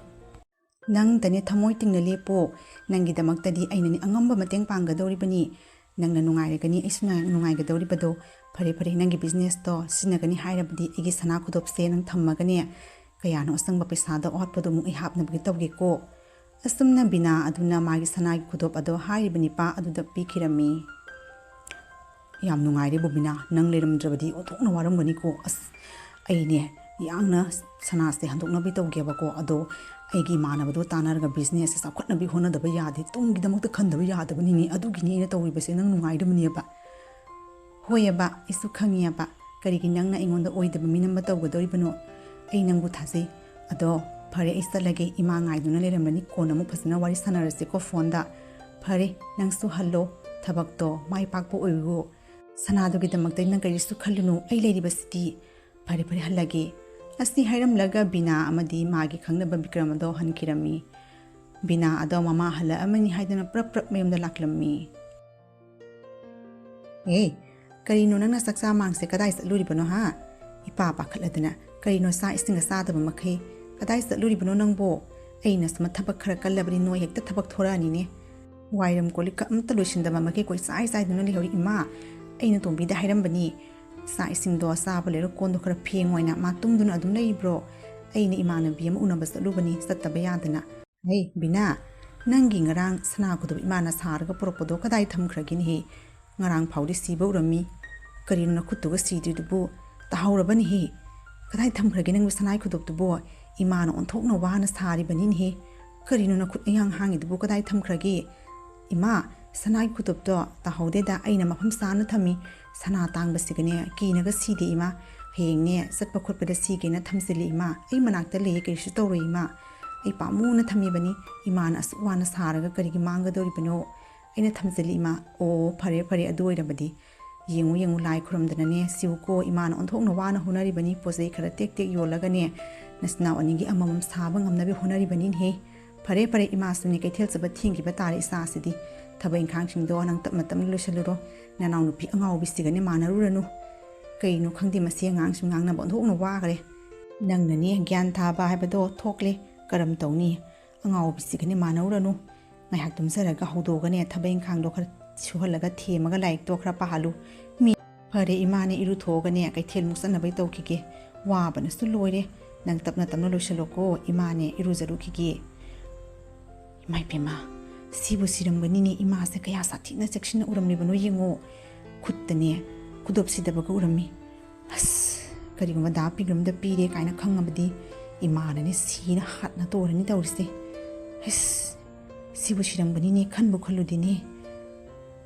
ꯅꯪꯇꯅꯦ ꯊꯃꯣꯏ ꯇꯤꯡꯅ ꯂꯦꯞꯄꯣ꯫ ꯅꯪꯒꯤꯗꯃꯛꯇꯗꯤ ꯑꯩꯅꯅꯦ ꯑꯉꯝꯕ ꯃꯇꯦꯡ ꯄꯥꯡꯒꯗꯧꯔꯤꯕꯅꯤ꯫ ꯅꯪꯅ ꯅꯨꯡꯉꯥꯏꯔꯒꯅꯤ, ꯑꯩꯁꯨ ꯅꯨꯡꯉꯥꯏ-, ꯅꯨꯡꯉꯥꯏꯒꯗꯧꯔꯤꯕꯗꯣ꯫ ꯐꯔꯦ, ꯐꯔꯦ, ꯅꯪꯒꯤ ꯕꯤꯖꯤꯅꯦꯁꯇꯣ ꯁꯤꯖꯤꯟꯅꯒꯅꯤ ꯍꯥꯏꯔꯕꯗꯤ ꯑꯩꯒꯤ ꯁꯅꯥ ꯈꯨꯗꯣꯞꯁꯦ ꯅꯪ ꯊꯝꯃꯒꯅꯦ, ꯀꯌꯥꯅꯣ ꯑꯆꯪꯕ ꯄꯩꯁꯥꯗꯣ ꯑꯋꯥꯠꯄꯗꯣ ꯑꯃꯨꯛ ꯑꯩ ꯍꯥꯞꯅꯕꯒꯤ ꯇꯧꯒꯦꯀꯣ꯫ ꯑꯁꯨꯝꯅ ꯕꯤꯅꯥ ꯑꯗꯨꯅ ꯃꯥꯒꯤ ꯁꯅꯥꯒꯤ ꯈꯨꯗꯣꯞ ꯑꯗꯣ ꯍꯥꯏꯔꯤꯕ ꯅꯤꯄꯥ ꯑꯗꯨꯗ ꯄꯤꯈꯤꯔꯝꯃꯤ꯫ ꯌꯥꯝ ꯅꯨꯡꯉꯥꯏꯔꯦ ꯕꯣꯕꯤꯅꯥ, ꯅꯪ ꯂꯩꯔꯝꯗ꯭ꯔꯕꯗꯤ ꯑꯣꯟꯊꯣꯛꯅ ꯋꯥꯔꯝꯒꯅꯤꯀꯣ꯫ ꯑꯁ, ꯑꯩꯅꯦ ꯌꯥꯝꯅ ꯁꯅꯥꯁꯦ ꯍꯟꯗꯣꯛꯅꯕꯤ ꯇꯧꯒꯦꯕꯀꯣ, ꯑꯗꯣ ꯑꯩꯒꯤ ꯏꯃꯥꯟꯅꯕꯗꯣ ꯇꯥꯟꯅꯔꯒ ꯕꯤꯖꯤꯅꯦꯁꯁꯦ ꯆꯥꯎꯈꯠꯅꯕꯤ ꯍꯣꯠꯅꯗꯕ ꯌꯥꯗꯦ, ꯇꯨꯡꯒꯤꯗꯃꯛꯇ ꯈꯟꯗꯕ ꯌꯥꯗꯕꯅꯤꯅꯦ, ꯑꯗꯨꯒꯤꯅꯤ ꯑꯩꯅ ꯇꯧꯔꯤꯕꯁꯦ, ꯅꯪ ꯅꯨꯡꯉꯥꯏꯔꯝꯅꯦꯕ꯫ ꯍꯣꯏꯑꯕ, ꯑꯩꯁꯨ ꯈꯪꯉꯦꯕ, ꯀꯔꯤꯒꯤ ꯅꯪꯅ ꯑꯩꯉꯣꯟꯗ ꯑꯣꯏꯗꯕ ꯃꯤꯅꯝꯕ ꯇꯧꯒꯗꯧꯔꯤꯕꯅꯣ? ꯑꯩ ꯅꯪꯕꯨ ꯊꯥꯖꯩ꯫ ꯑꯗꯣ ꯐꯔꯦ, ꯑꯩ ꯆꯠꯂꯒꯦ, ꯏꯃꯥ ꯉꯥꯏꯗꯨꯅ ꯂꯩꯔꯝꯂꯅꯤ, ꯀꯣꯟꯅ ꯑꯃꯨꯛ ꯐꯖꯅ ꯋꯥꯔꯤ ꯁꯥꯟꯅꯔꯁꯤꯀꯣ ꯐꯣꯟꯗ꯫ ꯐꯔꯦ, ꯅꯪꯁꯨ ꯍꯜꯂꯣ, ꯊꯕꯛꯇꯣ ꯃꯥꯏ ꯄꯥꯛꯄ ꯑꯣꯏꯌꯨ꯫ ꯁꯅꯥꯗꯨꯒꯤꯗꯃꯛꯇ ꯅꯪ ꯀꯔꯤꯁꯨ ꯈꯜꯂꯨꯅꯨ, ꯑꯩ ꯂꯩꯔꯤꯕꯁꯤꯗꯤ꯫ ꯐꯔꯦ, ꯐꯔꯦ, ꯍꯜꯂꯒꯦ꯫ ꯑꯁꯤ ꯍꯥꯏꯔꯝꯂꯒ ꯕꯤꯅꯥ ꯑꯃꯗꯤ ꯃꯥꯒꯤ ꯈꯪꯅꯕ ꯕꯤꯀ꯭ꯔꯝ ꯑꯗꯣ ꯍꯟꯈꯤꯔꯝꯃꯤ꯫ ꯕꯤꯅꯥ ꯑꯗꯣ ꯃꯃꯥ ꯍꯜꯂꯛꯑꯃꯅꯤ ꯍꯥꯏꯗꯨꯅ ꯄ꯭ꯔꯞ ꯄ꯭ꯔꯞ ꯃꯌꯨꯝꯗ ꯂꯥꯛꯂꯝꯃꯤ꯫ ꯑꯦ, ꯀꯔꯤꯅꯣ ꯅꯪꯅ ꯆꯥꯛꯆꯥ ꯃꯥꯡꯁꯦ ꯀꯗꯥꯏ ꯆꯠꯂꯨꯔꯤꯕꯅꯣ ꯍꯥ? ꯏꯄꯥ ꯄꯥꯈꯠꯂꯗꯅ, ꯀꯔꯤꯅꯣ ꯆꯥꯛ ꯏꯁꯤꯡꯒ ꯆꯥꯗꯕ ꯃꯈꯩ? ꯀꯗꯥꯏ ꯆꯠꯂꯨꯔꯤꯕꯅꯣ ꯅꯪꯕꯣ? ꯑꯩꯅ ꯁꯨꯝ ꯊꯕꯛ ꯈꯔ ꯀꯜꯂꯕꯗꯤ ꯅꯣꯏ ꯍꯦꯛꯇ ꯊꯕꯛ ꯊꯣꯔꯛꯑꯅꯤꯅꯦ꯫ ꯋꯥꯏꯔꯝ ꯀꯣꯜꯂꯤꯛꯀ ꯑꯝꯇ ꯂꯣꯏꯁꯤꯟꯗꯕ ꯃꯈꯩ ꯀꯣꯏ ꯆꯥꯏ ꯆꯥꯏꯗꯨꯅ ꯂꯩꯍꯧꯔꯤ ꯏꯃꯥ꯫ ꯑꯩꯅ ꯇꯣꯝꯕꯤꯗ ꯍꯥꯏꯔꯝꯕꯅꯤ, ꯆꯥꯛ ꯏꯁꯤꯡꯗꯣ ꯆꯥꯕ ꯂꯣꯏꯔ ꯀꯣꯟꯗꯣ ꯈꯔ ꯐꯦꯡꯉꯣ ꯍꯥꯏꯅ꯫ ꯃꯥ ꯇꯨꯝꯗꯨꯅ ꯑꯗꯨꯝ ꯂꯩꯕ꯭ꯔꯣ? ꯑꯩꯅ ꯏꯃꯥꯟꯅꯕꯤ ꯑꯃ ꯎꯅꯕ ꯆꯠꯂꯨꯕꯅꯤ, ꯆꯠꯇꯕ ꯌꯥꯗꯅ꯫ ꯍꯦ ꯕꯤꯅꯥ, ꯅꯪꯒꯤ ꯉꯔꯥꯡ ꯁꯅꯥ ꯈꯨꯗꯣꯞ ꯏꯃꯥꯅ ꯁꯥꯔꯒ ꯄꯨꯔꯛꯄꯗꯣ ꯀꯗꯥꯏ ꯊꯝꯈ꯭ꯔꯒꯦꯅꯦꯍꯦ? ꯉꯔꯥꯡ ꯐꯥꯎꯗꯤ ꯁꯤꯕ ꯎꯔꯝꯃꯤ, "ꯀꯔꯤꯅꯣ ꯅꯈꯨꯠꯇꯨꯒ ꯁꯤꯗ꯭ꯔꯤꯗꯨꯕꯨ?" "ꯇꯥꯍꯧꯔꯕꯅꯤꯍꯦ꯫ ꯀꯗꯥꯏ ꯊꯝꯈ꯭ꯔꯒꯦ ꯅꯪꯒꯤ ꯁꯅꯥꯏ ꯈꯨꯗꯣꯞꯇꯨꯕꯨ? ꯏꯃꯥꯅ ꯑꯣꯟꯊꯣꯛꯅ ꯋꯥꯅ ꯁꯥꯔꯤꯕꯅꯤꯅꯦꯍꯦ꯫ ꯀꯔꯤꯅꯣ ꯅꯈꯨꯠ ꯏꯍꯥꯡ ꯍꯥꯡꯉꯤꯗꯨꯕꯨ ꯀꯗꯥꯏ ꯊꯝꯈ꯭ꯔꯒꯦ?" "ꯏꯃꯥ, ꯁꯅꯥꯏ ꯈꯨꯗꯣꯞꯇꯣ ꯇꯥꯍꯧꯗꯦꯗ, ꯑꯩꯅ ꯃꯐꯝ ꯆꯥꯅ ꯊꯝꯃꯤ꯫ ꯁꯅꯥ ꯇꯥꯡꯕꯁꯤꯒꯅꯦ ꯀꯤꯅꯒ ꯁꯤꯗꯦ ꯏꯃꯥ꯫ ꯍꯌꯦꯡꯅꯦ ꯆꯠꯄ ꯈꯣꯠꯄꯗ ꯁꯤꯒꯦꯅ ꯊꯝꯖꯤꯜꯂꯤ ꯏꯃꯥ꯫ ꯑꯩ ꯃꯅꯥꯛꯇ ꯂꯩꯌꯦ, ꯀꯔꯤꯁꯨ ꯇꯧꯔꯣꯏ ꯏꯃꯥ꯫ ꯑꯩ ꯄꯥꯝꯃꯨꯅ ꯊꯝꯃꯤꯕꯅꯤ꯫ ꯏꯃꯥꯅ ꯑꯁꯨꯛ ꯋꯥꯅ ꯁꯥꯔꯒ ꯀꯔꯤꯒꯤ ꯃꯥꯡꯒꯗꯧꯔꯤꯕꯅꯣ? ꯑꯩꯅ ꯊꯝꯖꯤꯜꯂꯤ ꯏꯃꯥ꯫" "ꯑꯣ, ꯐꯔꯦ ꯐꯔꯦ, ꯑꯗꯨ ꯑꯣꯏꯔꯕꯗꯤ ꯌꯦꯡꯉꯨ ꯌꯦꯡꯉꯨ, ꯂꯥꯏ ꯈꯨꯔꯝꯗꯅꯅꯦ ꯁꯤꯎꯀꯣ꯫ ꯏꯃꯥꯅ ꯑꯣꯟꯊꯣꯛꯅ ꯋꯥꯅ ꯍꯣꯠꯅꯔꯤꯕꯅꯤ, ꯄꯣꯠ ꯆꯩ ꯈꯔ ꯇꯦꯛ ꯇꯦꯛ ꯌꯣꯜꯂꯒꯅꯦ ꯅꯆꯤꯟ ꯅꯅꯥꯎ ꯑꯅꯤꯒꯤ ꯑꯃꯃꯝ ꯁꯥꯕ ꯉꯝꯅꯕ ꯍꯣꯠꯅꯔꯤꯕꯅꯤꯅꯦꯍꯦ꯫ ꯐꯔꯦ ꯐꯔꯦ, ꯏꯃꯥꯁꯨꯅꯦ ꯀꯩꯊꯦꯜ ꯆꯠꯄ ꯊꯦꯡꯈꯤꯕ ꯇꯥꯔꯦ ꯏꯆꯥꯁꯤꯗꯤ꯫ ꯊꯕꯛ ꯏꯪꯈꯥꯡꯁꯤꯡꯗꯣ ꯅꯪ ꯇꯞꯅ ꯇꯞꯅ ꯂꯣꯏꯁꯤꯜꯂꯨꯔꯣ꯫ ꯅꯅꯥꯎꯅꯨꯄꯤ ꯑꯉꯥꯎꯕꯤꯁꯤꯒꯅꯦ ꯃꯥꯟꯅꯔꯨꯔꯅꯨ꯫ ꯀꯩꯅꯣ ꯈꯪꯗꯦ, ꯃꯁꯤ ꯑꯉꯥꯡꯁꯤ ꯉꯥꯡꯅꯕ ꯑꯣꯟꯊꯣꯛꯅ ꯋꯥꯈ꯭ꯔꯦ꯫ ꯅꯪꯅꯅꯦ ꯒ꯭ꯌꯥꯟ ꯊꯥꯕ ꯍꯥꯏꯕꯗꯣ ꯊꯣꯛꯂꯦ꯫ ꯀꯔꯝ ꯇꯧꯅꯤ? ꯑꯉꯥꯎꯕꯤꯁꯤꯒꯅꯦ ꯃꯥꯟꯅꯔꯨꯔꯅꯨ꯫ ꯉꯥꯏꯍꯥꯛ ꯇꯨꯝꯖꯔꯒ ꯍꯧꯗꯣꯛꯑꯒꯅꯦ ꯊꯕꯛ ꯏꯪꯈꯥꯡꯗꯣ ꯈꯔ ꯁꯨꯍꯜꯂꯒ ꯊꯦꯝꯃꯒ ꯂꯥꯏꯔꯤꯛꯇꯣ ꯈꯔ ꯄꯥꯍꯜꯂꯨ꯫ ꯃꯤ ꯐꯔꯦ ꯏꯃꯥꯅꯦ, ꯏꯔꯨꯊꯣꯛꯑꯒꯅꯦ ꯀꯩꯊꯦꯜꯃꯨꯛ ꯆꯠꯅꯕꯩ ꯇꯧꯈꯤꯒꯦ꯫ ꯋꯥꯕꯅꯁꯨ ꯂꯣꯏꯔꯦ꯫ ꯅꯪ ꯇꯞꯅ ꯇꯞꯅ ꯂꯣꯏꯁꯤꯜꯂꯣꯀꯣ, ꯏꯃꯥꯅꯦ ꯏꯔꯨꯖꯔꯨꯈꯤꯒꯦ꯫ ꯏꯃꯥ ꯏꯕꯦꯝꯃ, ꯁꯤꯕꯨ ꯁꯤꯔꯝꯒꯅꯤꯅꯦ, ꯏꯃꯥꯁꯦ ꯀꯌꯥ ꯁꯥꯊꯤꯅ ꯆꯦꯛꯁꯤꯟꯅ ꯎꯔꯝꯂꯤꯕꯅꯣ ꯌꯦꯡꯉꯣ꯫ ꯈꯨꯠꯇꯅꯦ ꯈꯨꯗꯣꯞ ꯁꯤꯗꯕꯒ ꯎꯔꯝꯃꯤ꯫ ꯑꯁ, ꯀꯔꯤꯒꯨꯝꯕ ꯗꯥ ꯄꯤꯒ꯭ꯔꯝꯗ ꯄꯤꯔꯦ ꯀꯥꯏꯅ ꯈꯪꯉꯕꯗꯤ ꯏꯃꯥꯅꯅꯦ ꯁꯤꯅ ꯍꯥꯠꯅ ꯇꯣꯔꯅꯤ ꯇꯧꯔꯤꯁꯦ꯫ ꯑꯁ, ꯁꯤꯕꯨ ꯁꯤꯔꯝꯒꯅꯤꯅꯦ, ꯈꯟꯕꯨ ꯈꯜꯂꯨꯗꯦꯅꯦ꯫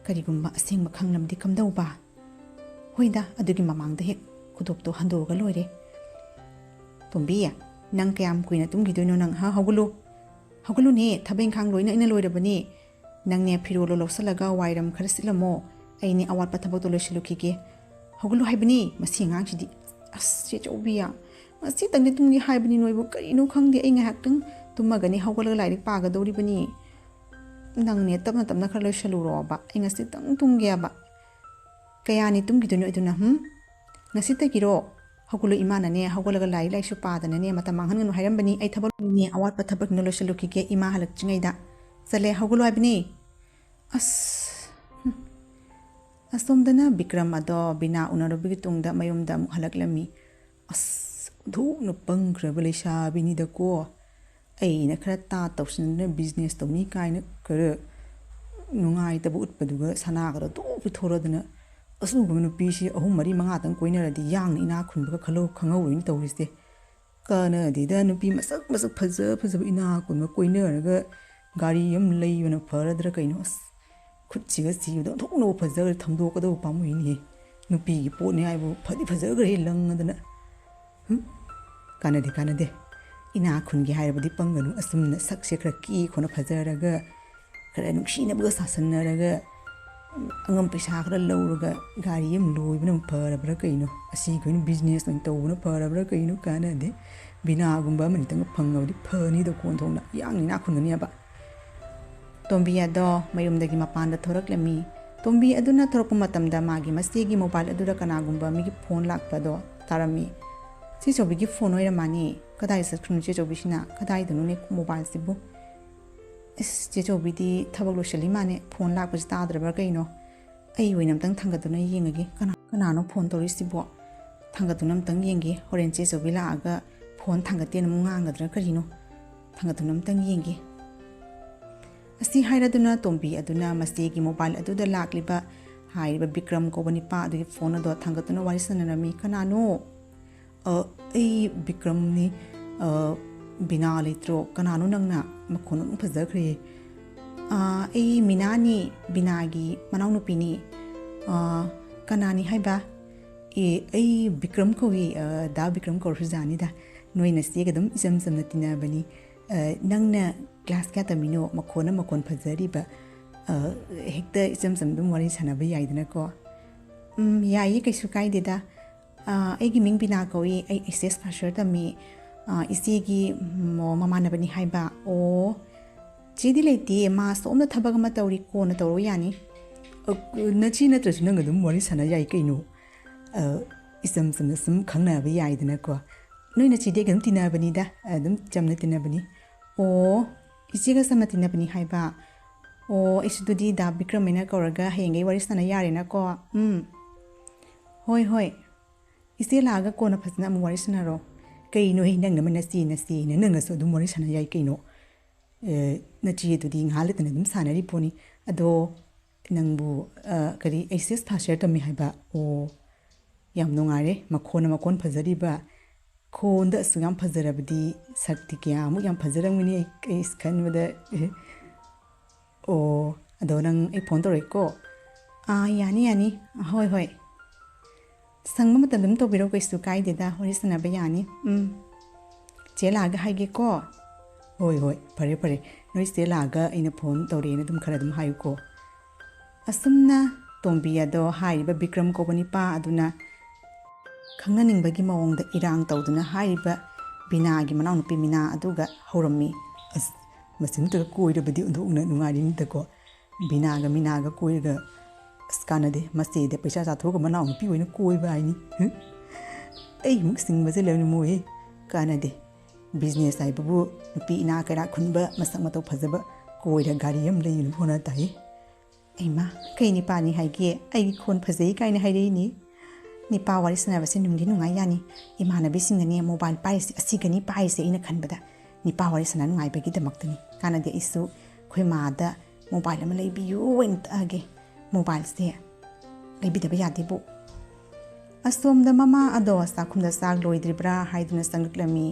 ꯀꯔꯤꯒꯨꯝꯕ ꯑꯁꯦꯡꯕ ꯈꯪꯂꯝꯗꯤ ꯀꯝꯗꯧꯕ? ꯍꯣꯏꯗ, ꯑꯗꯨꯒꯤ ꯃꯃꯥꯡꯗ ꯍꯦꯛ ꯈꯨꯗꯣꯞꯇꯣ ꯍꯟꯗꯣꯛꯑꯒ ꯂꯣꯏꯔꯦ꯫ ꯇꯣꯝꯕꯤ, ꯅꯪ ꯀꯌꯥꯝ ꯀꯨꯏꯅ ꯇꯨꯝꯈꯤꯗꯣꯏꯅꯣ ꯅꯪ, ꯍꯥ? ꯍꯧꯒꯠꯂꯨ꯫ ꯍꯧꯒꯠꯂꯨꯅꯦ, ꯊꯕꯛ ꯏꯪꯈꯥꯡ ꯂꯣꯏꯅ ꯑꯩꯅ ꯂꯣꯏꯔꯕꯅꯦ꯫ ꯅꯪꯅꯦ ꯐꯤꯔꯣꯜꯗꯣ ꯂꯧꯁꯤꯜꯂꯒ ꯋꯥꯏꯔꯝ ꯈꯔ ꯁꯤꯠꯂꯝꯃꯣ꯫ ꯑꯩꯅꯦ ꯑꯋꯥꯠꯄ ꯊꯕꯛꯇꯣ ꯂꯣꯏꯁꯤꯜꯂꯨꯈꯤꯒꯦ꯫ ꯍꯧꯒꯠꯂꯨ ꯍꯥꯏꯕꯅꯤ, ꯃꯁꯤ ꯑꯉꯥꯡꯁꯤꯗꯤ꯫ ꯑꯁ, ꯆꯦ ꯆꯧꯕꯤ, ꯉꯁꯤꯇꯪꯗꯤ ꯇꯨꯝꯒꯦ ꯍꯥꯏꯕꯅꯤ ꯅꯣꯏꯕꯨ, ꯀꯔꯤꯅꯣ ꯈꯪꯗꯦ꯫ ꯑꯩ ꯉꯥꯏꯍꯥꯛꯇꯪ ꯇꯨꯝꯃꯒꯅꯤ, ꯍꯧꯒꯠꯂꯒ ꯂꯥꯏꯔꯤꯛ ꯄꯥꯒꯗꯧꯔꯤꯕꯅꯤ꯫ ꯅꯪꯅꯦ ꯇꯞꯅ ꯇꯞꯅ ꯈꯔ ꯂꯣꯏꯁꯤꯜꯂꯨꯔꯣꯕ, ꯑꯩ ꯉꯁꯤꯇꯪ ꯇꯨꯝꯒꯦꯕ꯫ ꯀꯌꯥꯅꯤ ꯇꯨꯝꯈꯤꯗꯣꯏꯅꯣ ꯑꯗꯨꯅ, ꯍꯨꯝ? ꯉꯁꯤꯇꯒꯤꯔꯣ? ꯍꯧꯒꯠꯂꯨ, ꯏꯃꯥꯅꯅꯦ ꯍꯧꯒꯠꯂꯒ ꯂꯥꯏꯔꯤꯛ ꯂꯥꯏꯁꯨ ꯄꯥꯗꯅꯅꯦ ꯃꯇꯝ ꯃꯥꯡꯍꯟꯒꯅꯨ ꯍꯥꯏꯔꯝꯕꯅꯤ꯫ ꯑꯩ ꯊꯕꯛ ꯂꯣꯏꯅꯦ, ꯑꯋꯥꯠꯄ ꯊꯕꯛꯅ ꯂꯣꯏꯁꯤꯜꯂꯨꯈꯤꯒꯦ ꯏꯃꯥ ꯍꯜꯂꯛꯇ꯭ꯔꯤꯉꯩꯗ꯫ ꯆꯠꯂꯦ, ꯍꯧꯒꯠꯂꯨ ꯍꯥꯏꯕꯅꯤ꯫ ꯑꯁ, ꯍꯨꯝ꯫ ꯑꯁꯣꯝꯗꯅ ꯕꯤꯀ꯭ꯔꯝ ꯑꯗꯣ ꯕꯤꯅꯥ ꯎꯅꯔꯨꯕꯒꯤ ꯇꯨꯡꯗ ꯃꯌꯨꯝꯗ ꯑꯃꯨꯛ ꯍꯜꯂꯛꯂꯝꯃꯤ꯫ ꯑꯁ, ꯑꯣꯟꯊꯣꯛꯅ ꯄꯪꯈ꯭ꯔꯕ ꯂꯩꯁꯥꯕꯤꯅꯤꯗꯀꯣ꯫ ꯑꯩꯅ ꯈꯔ ꯇꯥ ꯇꯧꯁꯤꯟꯅꯗꯅ business ꯇꯧꯅꯤ ꯀꯥꯏꯅ ꯈꯔ ꯅꯨꯡꯉꯥꯏꯇꯕ ꯎꯠꯄꯗꯨꯒ ꯁꯅꯥꯒꯗꯣ ꯇꯣꯛ ꯄꯤꯊꯣꯔꯗꯅ ꯑꯁꯤꯒꯨꯝꯕ ꯅꯨꯄꯤꯁꯤ ꯑꯍꯨꯝ, ꯃꯔꯤ, ꯃꯉꯥꯇꯪ ꯀꯣꯏꯅꯔꯗꯤ ꯌꯥꯡꯅ ꯏꯅꯥꯛ ꯈꯨꯟꯕꯒ ꯈꯜꯍꯧ-, ꯈꯪꯍꯧꯔꯣꯏꯅ ꯇꯧꯔꯤꯁꯦ꯫ ꯀꯥꯟꯅꯗꯦꯗ, ꯅꯨꯄꯤ ꯃꯁꯛ ꯃꯁꯛ ꯐꯖ ꯐꯖꯕ ꯏꯅꯥꯛ ꯈꯨꯟꯕ ꯀꯣꯏꯅꯔꯒ ꯒꯥꯔꯤ ꯑꯃ ꯂꯩꯕꯅ ꯐꯔꯗ꯭ꯔꯥ ꯀꯩꯅꯣ꯫ ꯑꯁ, ꯈꯨꯠꯁꯤꯒ ꯁꯤꯕꯗ ꯑꯣꯟꯊꯣꯛꯅꯕꯨ ꯐꯖꯈ꯭ꯔꯦ, ꯊꯝꯗꯣꯛꯀꯗꯧꯕ ꯄꯥꯝꯃꯨꯏꯅꯦꯍꯦ꯫ ꯅꯨꯄꯤꯒꯤ ꯄꯣꯠꯅꯤ ꯍꯥꯏꯕꯨ ꯐꯗꯤ ꯐꯖꯈ꯭ꯔꯦ ꯂꯪꯉꯗꯅ꯫ ꯍꯨꯝ? ꯀꯥꯟꯅꯗꯦ, ꯀꯥꯟꯅꯗꯦ꯫ ꯏꯅꯥꯛ ꯈꯨꯟꯒꯦ ꯍꯥꯏꯔꯕꯗꯤ ꯄꯪꯒꯅꯨ꯫ ꯑꯁꯨꯝꯅ ꯁꯛꯁꯦ ꯈꯔ ꯀꯦ ꯈꯣꯠꯅ ꯐꯖꯔꯒ, ꯈꯔ ꯅꯨꯡꯁꯤꯅꯕꯒ ꯁꯥꯁꯟꯅꯔꯒ, ꯑꯉꯝ ꯄꯩꯁꯥ ꯈꯔ ꯂꯧꯔꯒ ꯒꯥꯔꯤ ꯑꯃ ꯂꯣꯏꯕꯅ ꯐꯔꯕ꯭ꯔꯥ ꯀꯩꯅꯣ? ꯑꯁꯤꯒꯤ ꯑꯣꯏꯅ business ꯑꯣꯏꯅ ꯇꯧꯕꯅ ꯐꯔꯕ꯭ꯔꯥ ꯀꯩꯅꯣ? ꯀꯥꯟꯅꯗꯦ꯫ ꯕꯤꯅꯥꯒꯨꯝꯕ ꯑꯃꯅꯤꯇꯪꯒ ꯐꯪꯉꯕꯗꯤ ꯐꯅꯤꯗ, ꯀꯣꯟꯊꯣꯡꯅ ꯌꯥꯡꯅ ꯏꯅꯥꯛ ꯈꯨꯟꯒꯅꯦꯕ꯫ ꯇꯣꯝꯕꯤ ꯑꯗꯣ ꯃꯌꯨꯝꯗꯒꯤ ꯃꯄꯥꯟꯗ ꯊꯣꯔꯛꯂꯝꯃꯤ꯫ ꯇꯣꯝꯕꯤ ꯑꯗꯨꯅ ꯊꯣꯔꯛꯄ ꯃꯇꯝꯗ ꯃꯥꯒꯤ ꯃꯆꯦꯒꯤ mobile ꯑꯗꯨꯗ ꯀꯅꯥꯒꯨꯝꯕ ꯃꯤꯒꯤ phone ꯂꯥꯛꯄꯗꯣ ꯇꯥꯔꯝꯃꯤ꯫ "ꯆꯦ ꯆꯧꯕꯤꯒꯤ phone ꯑꯣꯏꯔ ꯃꯥꯅꯦ꯫ ꯀꯗꯥꯏ ꯆꯠꯈ꯭ꯔꯤꯅꯣ ꯆꯦ ꯆꯧꯕꯤꯁꯤꯅ? ꯀꯗꯥꯏꯗꯅꯣꯅꯦ mobileꯁꯤꯕꯨ?" "ꯏꯁ, ꯆꯦ ꯆꯧꯕꯤꯗꯤ ꯊꯕꯛ ꯂꯣꯏꯁꯤꯜꯂꯤ ꯃꯥꯅꯦ, phone ꯂꯥꯛꯄꯁꯤ ꯇꯥꯗ꯭ꯔꯕ꯭ꯔꯥ ꯀꯩꯅꯣ? ꯑꯩ ꯑꯣꯏꯅ ꯑꯝꯇꯪ ꯊꯥꯡꯒꯠꯇꯨꯅ ꯌꯦꯡꯉꯒꯦ꯫ ꯀꯅꯥ, ꯀꯅꯥꯅꯣ phone ꯇꯧꯔꯤꯁꯤꯕꯣ? ꯊꯥꯡꯒꯠꯇꯨꯅ ꯑꯝꯇꯪ ꯌꯦꯡꯒꯦ꯫ ꯍꯣꯔꯦꯟ ꯆꯦ ꯆꯧꯕꯤ ꯂꯥꯛꯑꯒ phone ꯊꯥꯡꯒꯠꯇꯦꯅ ꯑꯃꯨꯛ ꯉꯥꯡꯒꯗ꯭ꯔꯥ ꯀꯔꯤꯅꯣ? ꯊꯥꯡꯒꯠꯇꯨꯅ ꯑꯝꯇꯪ ꯌꯦꯡꯒꯦ꯫" ꯑꯁꯤ ꯍꯥꯏꯔꯗꯨꯅ ꯇꯣꯝꯕꯤ ꯑꯗꯨꯅ ꯃꯆꯦꯒꯤ mobile ꯑꯗꯨꯗ ꯂꯥꯛꯂꯤꯕ ꯍꯥꯏꯔꯤꯕ ꯕꯤꯀ꯭ꯔꯝ ꯀꯧꯕ ꯅꯤꯄꯥ ꯑꯗꯨꯒꯤ phone ꯑꯗꯣ ꯊꯥꯡꯒꯠꯇꯨꯅ ꯋꯥꯔꯤ ꯁꯥꯟꯅꯔꯝꯃꯤ꯫ "ꯀꯅꯥꯅꯣ?" "ꯑ, ꯑꯩ ꯕꯤꯀ꯭ꯔꯝꯅꯤ꯫ ꯑ, ꯕꯤꯅꯥ ꯂꯩꯇ꯭ꯔꯣ? ꯀꯅꯥꯅꯣ ꯅꯪꯅ? ꯃꯈꯣꯟ ꯑꯗꯨꯝ ꯐꯖꯈ꯭ꯔꯦ꯫" "ꯑ, ꯑꯩ ꯃꯤꯅꯥꯅꯤ, ꯕꯤꯅꯥꯒꯤ ꯃꯅꯥꯎꯅꯨꯄꯤꯅꯤ꯫" "ꯑ, ꯀꯅꯥꯅꯤ ꯍꯥꯏꯕ?" "ꯑꯦ, ꯑꯩ ꯕꯤꯀ꯭ꯔꯝ ꯀꯧꯏ, ꯑ, ꯗꯥ ꯕꯤꯀ꯭ꯔꯝ ꯀꯧꯔꯁꯨ ꯌꯥꯅꯤꯗ꯫ ꯅꯣꯏ ꯅꯆꯦꯒ ꯑꯗꯨꯝ ꯏꯆꯝ ꯆꯝꯅ ꯇꯤꯟꯅꯕꯅꯤ꯫ ꯑ, ꯅꯪꯅ class ꯀꯌꯥ ꯇꯝꯃꯤꯅꯣ? ꯃꯈꯣꯟꯅ ꯃꯈꯣꯟ ꯐꯖꯔꯤꯕ꯫ ꯑ, ꯍꯦꯛꯇ ꯏꯆꯝ ꯆꯝꯅ ꯑꯗꯨꯝ ꯋꯥꯔꯤ ꯁꯥꯟꯅꯕ ꯌꯥꯏꯗꯅꯀꯣ꯫" "ꯎꯝ, ꯌꯥꯏꯌꯦ, ꯀꯩꯁꯨ ꯀꯥꯏꯗꯦꯗ꯫ ꯑ, ꯑꯩꯒꯤ ꯃꯤꯡ ꯕꯤꯅꯥ ꯀꯧꯏ, ꯑꯩ S S first year ꯇꯝꯃꯤ꯫ ꯑ, ꯏꯆꯦꯒꯤ ꯃꯣ-, ꯃꯃꯥꯟꯅꯕꯅꯤ ꯍꯥꯏꯕ꯫" "ꯑꯣ, ꯆꯦꯗꯤ ꯂꯩꯇꯦ, ꯃꯥ ꯁꯣꯝꯗ ꯊꯕꯛ ꯑꯃ ꯇꯧꯔꯤ, ꯀꯣꯟꯅ ꯇꯧꯔꯣ ꯌꯥꯅꯤ꯫" "ꯑ, ꯅꯆꯦ ꯅꯠꯇ꯭ꯔꯁꯨ ꯅꯪ ꯑꯗꯨꯝ ꯋꯥꯔꯤ ꯁꯥꯟꯅ ꯌꯥꯏ ꯀꯩꯅꯣ꯫ ꯑ, ꯏꯆꯝ ꯆꯝꯅ ꯁꯨꯝ ꯈꯪꯅꯕ ꯌꯥꯏꯗꯅꯀꯣ꯫ ꯅꯣꯏ ꯅꯆꯦꯗꯤ ꯑꯗꯨꯝ ꯇꯤꯟꯅꯕꯅꯤꯗ, ꯑꯗꯨꯝ ꯆꯝꯅ ꯇꯤꯟꯅꯕꯅꯤ꯫" "ꯑꯣ, ꯏꯆꯦꯒ ꯆꯝꯅ ꯇꯤꯟꯅꯕꯅꯤ ꯍꯥꯏꯕ꯫ ꯑꯣ, ꯑꯩꯁꯨ ꯑꯗꯨꯗꯤ ꯗꯥ ꯕꯤꯀ꯭ꯔꯝ ꯍꯥꯏꯅ ꯀꯧꯔꯒ ꯍꯌꯦꯡꯒꯩ ꯋꯥꯔꯤ ꯁꯥꯟꯅ ꯌꯥꯔꯦꯅꯀꯣ꯫" "ꯎꯝ, ꯍꯣꯏ, ꯍꯣꯏ꯫ ꯏꯆꯦ ꯂꯥꯛꯑꯒ ꯀꯣꯟꯅ ꯐꯖꯅ ꯑꯃꯨꯛ ꯋꯥꯔꯤ ꯁꯥꯟꯅꯔꯣ꯫" "ꯀꯩꯅꯣꯍꯦ, ꯅꯪꯅ ꯑꯃ ꯅꯆꯦ, ꯅꯆꯦꯅ ꯅꯪꯒꯁꯨ ꯑꯗꯨꯝ ꯋꯥꯔꯤ ꯁꯥꯟꯅ ꯌꯥꯏ ꯀꯩꯅꯣ꯫ ꯑꯦ, ꯅꯆꯦꯗꯨꯗꯤ ꯉꯥꯏꯍꯥꯛ ꯂꯩꯇꯅ ꯑꯗꯨꯝ ꯁꯥꯟꯅꯔꯤ ꯄꯣꯠꯅꯤ꯫ ꯑꯗꯣ ꯅꯪꯕꯨ, ꯑ, ꯀꯔꯤ, ꯑꯩꯆ ꯑꯦꯁ ꯐꯥꯔꯁ ꯏꯌꯥꯔ ꯇꯝꯃꯤ ꯍꯥꯏꯕ? ꯑꯣ, ꯌꯥꯝ ꯅꯨꯡꯉꯥꯏꯔꯦ꯫ ꯃꯈꯣꯟꯅ ꯃꯈꯣꯟ ꯐꯖꯔꯤꯕ, ꯈꯣꯟꯗ ꯑꯁꯨꯛ ꯌꯥꯝ ꯐꯖꯔꯕꯗꯤ ꯁꯛꯇꯤ ꯀꯌꯥꯃꯨꯛ ꯌꯥꯝ ꯐꯖꯔꯝꯒꯅꯤ ꯑꯩ, ꯑꯩ ꯈꯟꯕꯗ꯫ ꯑꯣ, ꯑꯗꯣ ꯅꯪ ꯑꯩ ꯐꯣꯟ ꯇꯧꯔꯛꯏꯀꯣ? ꯑꯥ, ꯌꯥꯅꯤ, ꯌꯥꯅꯤ꯫ ꯍꯣꯏ, ꯍꯣꯏ꯫ ꯁꯪꯕ ꯃꯇꯝꯗ ꯑꯗꯨꯝ ꯇꯧꯕꯤꯔꯛꯑꯣ, ꯀꯩꯁꯨ ꯀꯥꯏꯗꯦꯗ, ꯋꯥꯔꯤ ꯁꯥꯟꯅꯕ ꯌꯥꯅꯤ꯫ ꯎꯝ꯫ ꯆꯦ ꯂꯥꯛꯑꯒ ꯍꯥꯏꯒꯦꯀꯣ꯫ ꯍꯣꯏ, ꯍꯣꯏ, ꯐꯔꯦ, ꯐꯔꯦ꯫ ꯅꯣꯏ ꯆꯦ ꯂꯥꯛꯑꯒ ꯑꯩꯅ ꯐꯣꯟ ꯇꯧꯔꯛꯑꯦꯅ ꯑꯗꯨꯝ ꯈꯔ ꯑꯗꯨꯝ ꯍꯥꯏꯌꯨꯀꯣ꯫ ꯑꯁꯨꯝꯅ ꯇꯣꯝꯕꯤ ꯑꯗꯣ ꯍꯥꯏꯔꯤꯕ ꯕꯤꯀ꯭ꯔꯝ ꯀꯧꯕ ꯅꯤꯄꯥ ꯑꯗꯨꯅ ꯈꯪꯅꯅꯤꯡꯕꯒꯤ ꯃꯑꯣꯡꯗ ꯏꯔꯥꯡ ꯇꯧꯗꯨꯅ ꯍꯥꯏꯔꯤꯕ ꯕꯤꯅꯥꯒꯤ ꯃꯅꯥꯎꯅꯨꯄꯤ ꯃꯤꯅꯥ ꯑꯗꯨꯒ ꯍꯧꯔꯝꯃꯤ꯫ ꯑꯁ, ꯃꯁꯤ ꯅꯠꯇ꯭ꯔꯒ ꯀꯣꯏꯔꯕꯗꯤ ꯑꯣꯟꯊꯣꯛꯅ ꯅꯨꯡꯉꯥꯏꯔꯤꯅꯤꯗꯀꯣ꯫ ꯕꯤꯅꯥꯒ ꯃꯤꯅꯥꯒ ꯀꯣꯏꯔꯒ, ꯑꯁ, ꯀꯥꯟꯅꯗꯦ, ꯃꯆꯦꯗ ꯄꯩꯁꯥ ꯆꯥꯊꯣꯛꯑꯒ ꯃꯅꯥꯎꯅꯨꯄꯤ ꯑꯣꯏꯅ ꯀꯣꯏꯕ ꯍꯥꯏꯅꯤ꯫ ꯍꯨꯝ? ꯑꯩꯃꯨꯛ ꯁꯤꯡꯕꯁꯦ ꯂꯩꯔꯝꯃꯣꯏꯍꯦ꯫ ꯀꯥꯟꯅꯗꯦ꯫ ꯕꯤꯖꯤꯅꯦꯁ ꯍꯥꯏꯕꯕꯨ ꯅꯨꯄꯤ ꯏꯅꯥ ꯀꯩꯔꯥꯛ ꯈꯨꯟꯕ, ꯃꯁꯛ ꯃꯇꯧ ꯐꯖꯕ ꯀꯣꯏꯔ ꯒꯥꯔꯤ ꯑꯃ ꯂꯩꯅꯕ ꯍꯣꯠꯅ ꯇꯥꯏ꯫ ꯑꯩꯃ, ꯀꯩ ꯅꯤꯄꯥꯅꯤ ꯍꯥꯏꯒꯦ? ꯑꯩꯒꯤ ꯈꯣꯟ ꯐꯖꯩ ꯀꯥꯏꯅ ꯍꯥꯏꯔꯛꯏꯅꯤ꯫ ꯅꯤꯄꯥ ꯋꯥꯔꯤ ꯁꯥꯟꯅꯕꯁꯦ ꯅꯨꯡꯗꯤ ꯅꯨꯡꯉꯥꯏ ꯌꯥꯅꯤ꯫ ꯏꯃꯥꯟꯅꯕꯤꯁꯤꯡꯅꯅꯦ ꯃꯣꯕꯥꯏꯜ ꯄꯥꯏꯔꯤꯁꯦ ꯑꯁꯤꯒꯅꯤ ꯄꯥꯏꯔꯤꯁꯦ ꯑꯩꯅ ꯈꯟꯕꯗ꯫ ꯅꯤꯄꯥ ꯋꯥꯔꯤ ꯁꯥꯟꯅ ꯅꯨꯡꯉꯥꯏꯕꯒꯤꯗꯃꯛꯇꯅꯤ꯫ ꯀꯥꯟꯅꯗꯦ, ꯑꯩꯁꯨ ꯑꯩꯈꯣꯏ ꯃꯥꯗ ꯃꯣꯕꯥꯏꯜ ꯑꯃ ꯂꯩꯕꯤꯌꯨ ꯑꯣꯏꯅ ꯇꯛꯑꯒꯦ꯫ ꯃꯣꯕꯥꯏꯜꯁꯦ ꯂꯩꯕꯤꯗꯕ ꯌꯥꯗꯦꯕꯨ꯫ ꯑꯁꯣꯝꯗ ꯃꯃꯥ ꯑꯗꯣ ꯆꯥꯛꯈꯨꯝꯗ ꯆꯥꯛ ꯂꯣꯏꯗ꯭ꯔꯤꯕ꯭ꯔꯥ ꯍꯥꯏꯗꯨꯅ ꯆꯪꯂꯛꯂꯝꯃꯤ꯫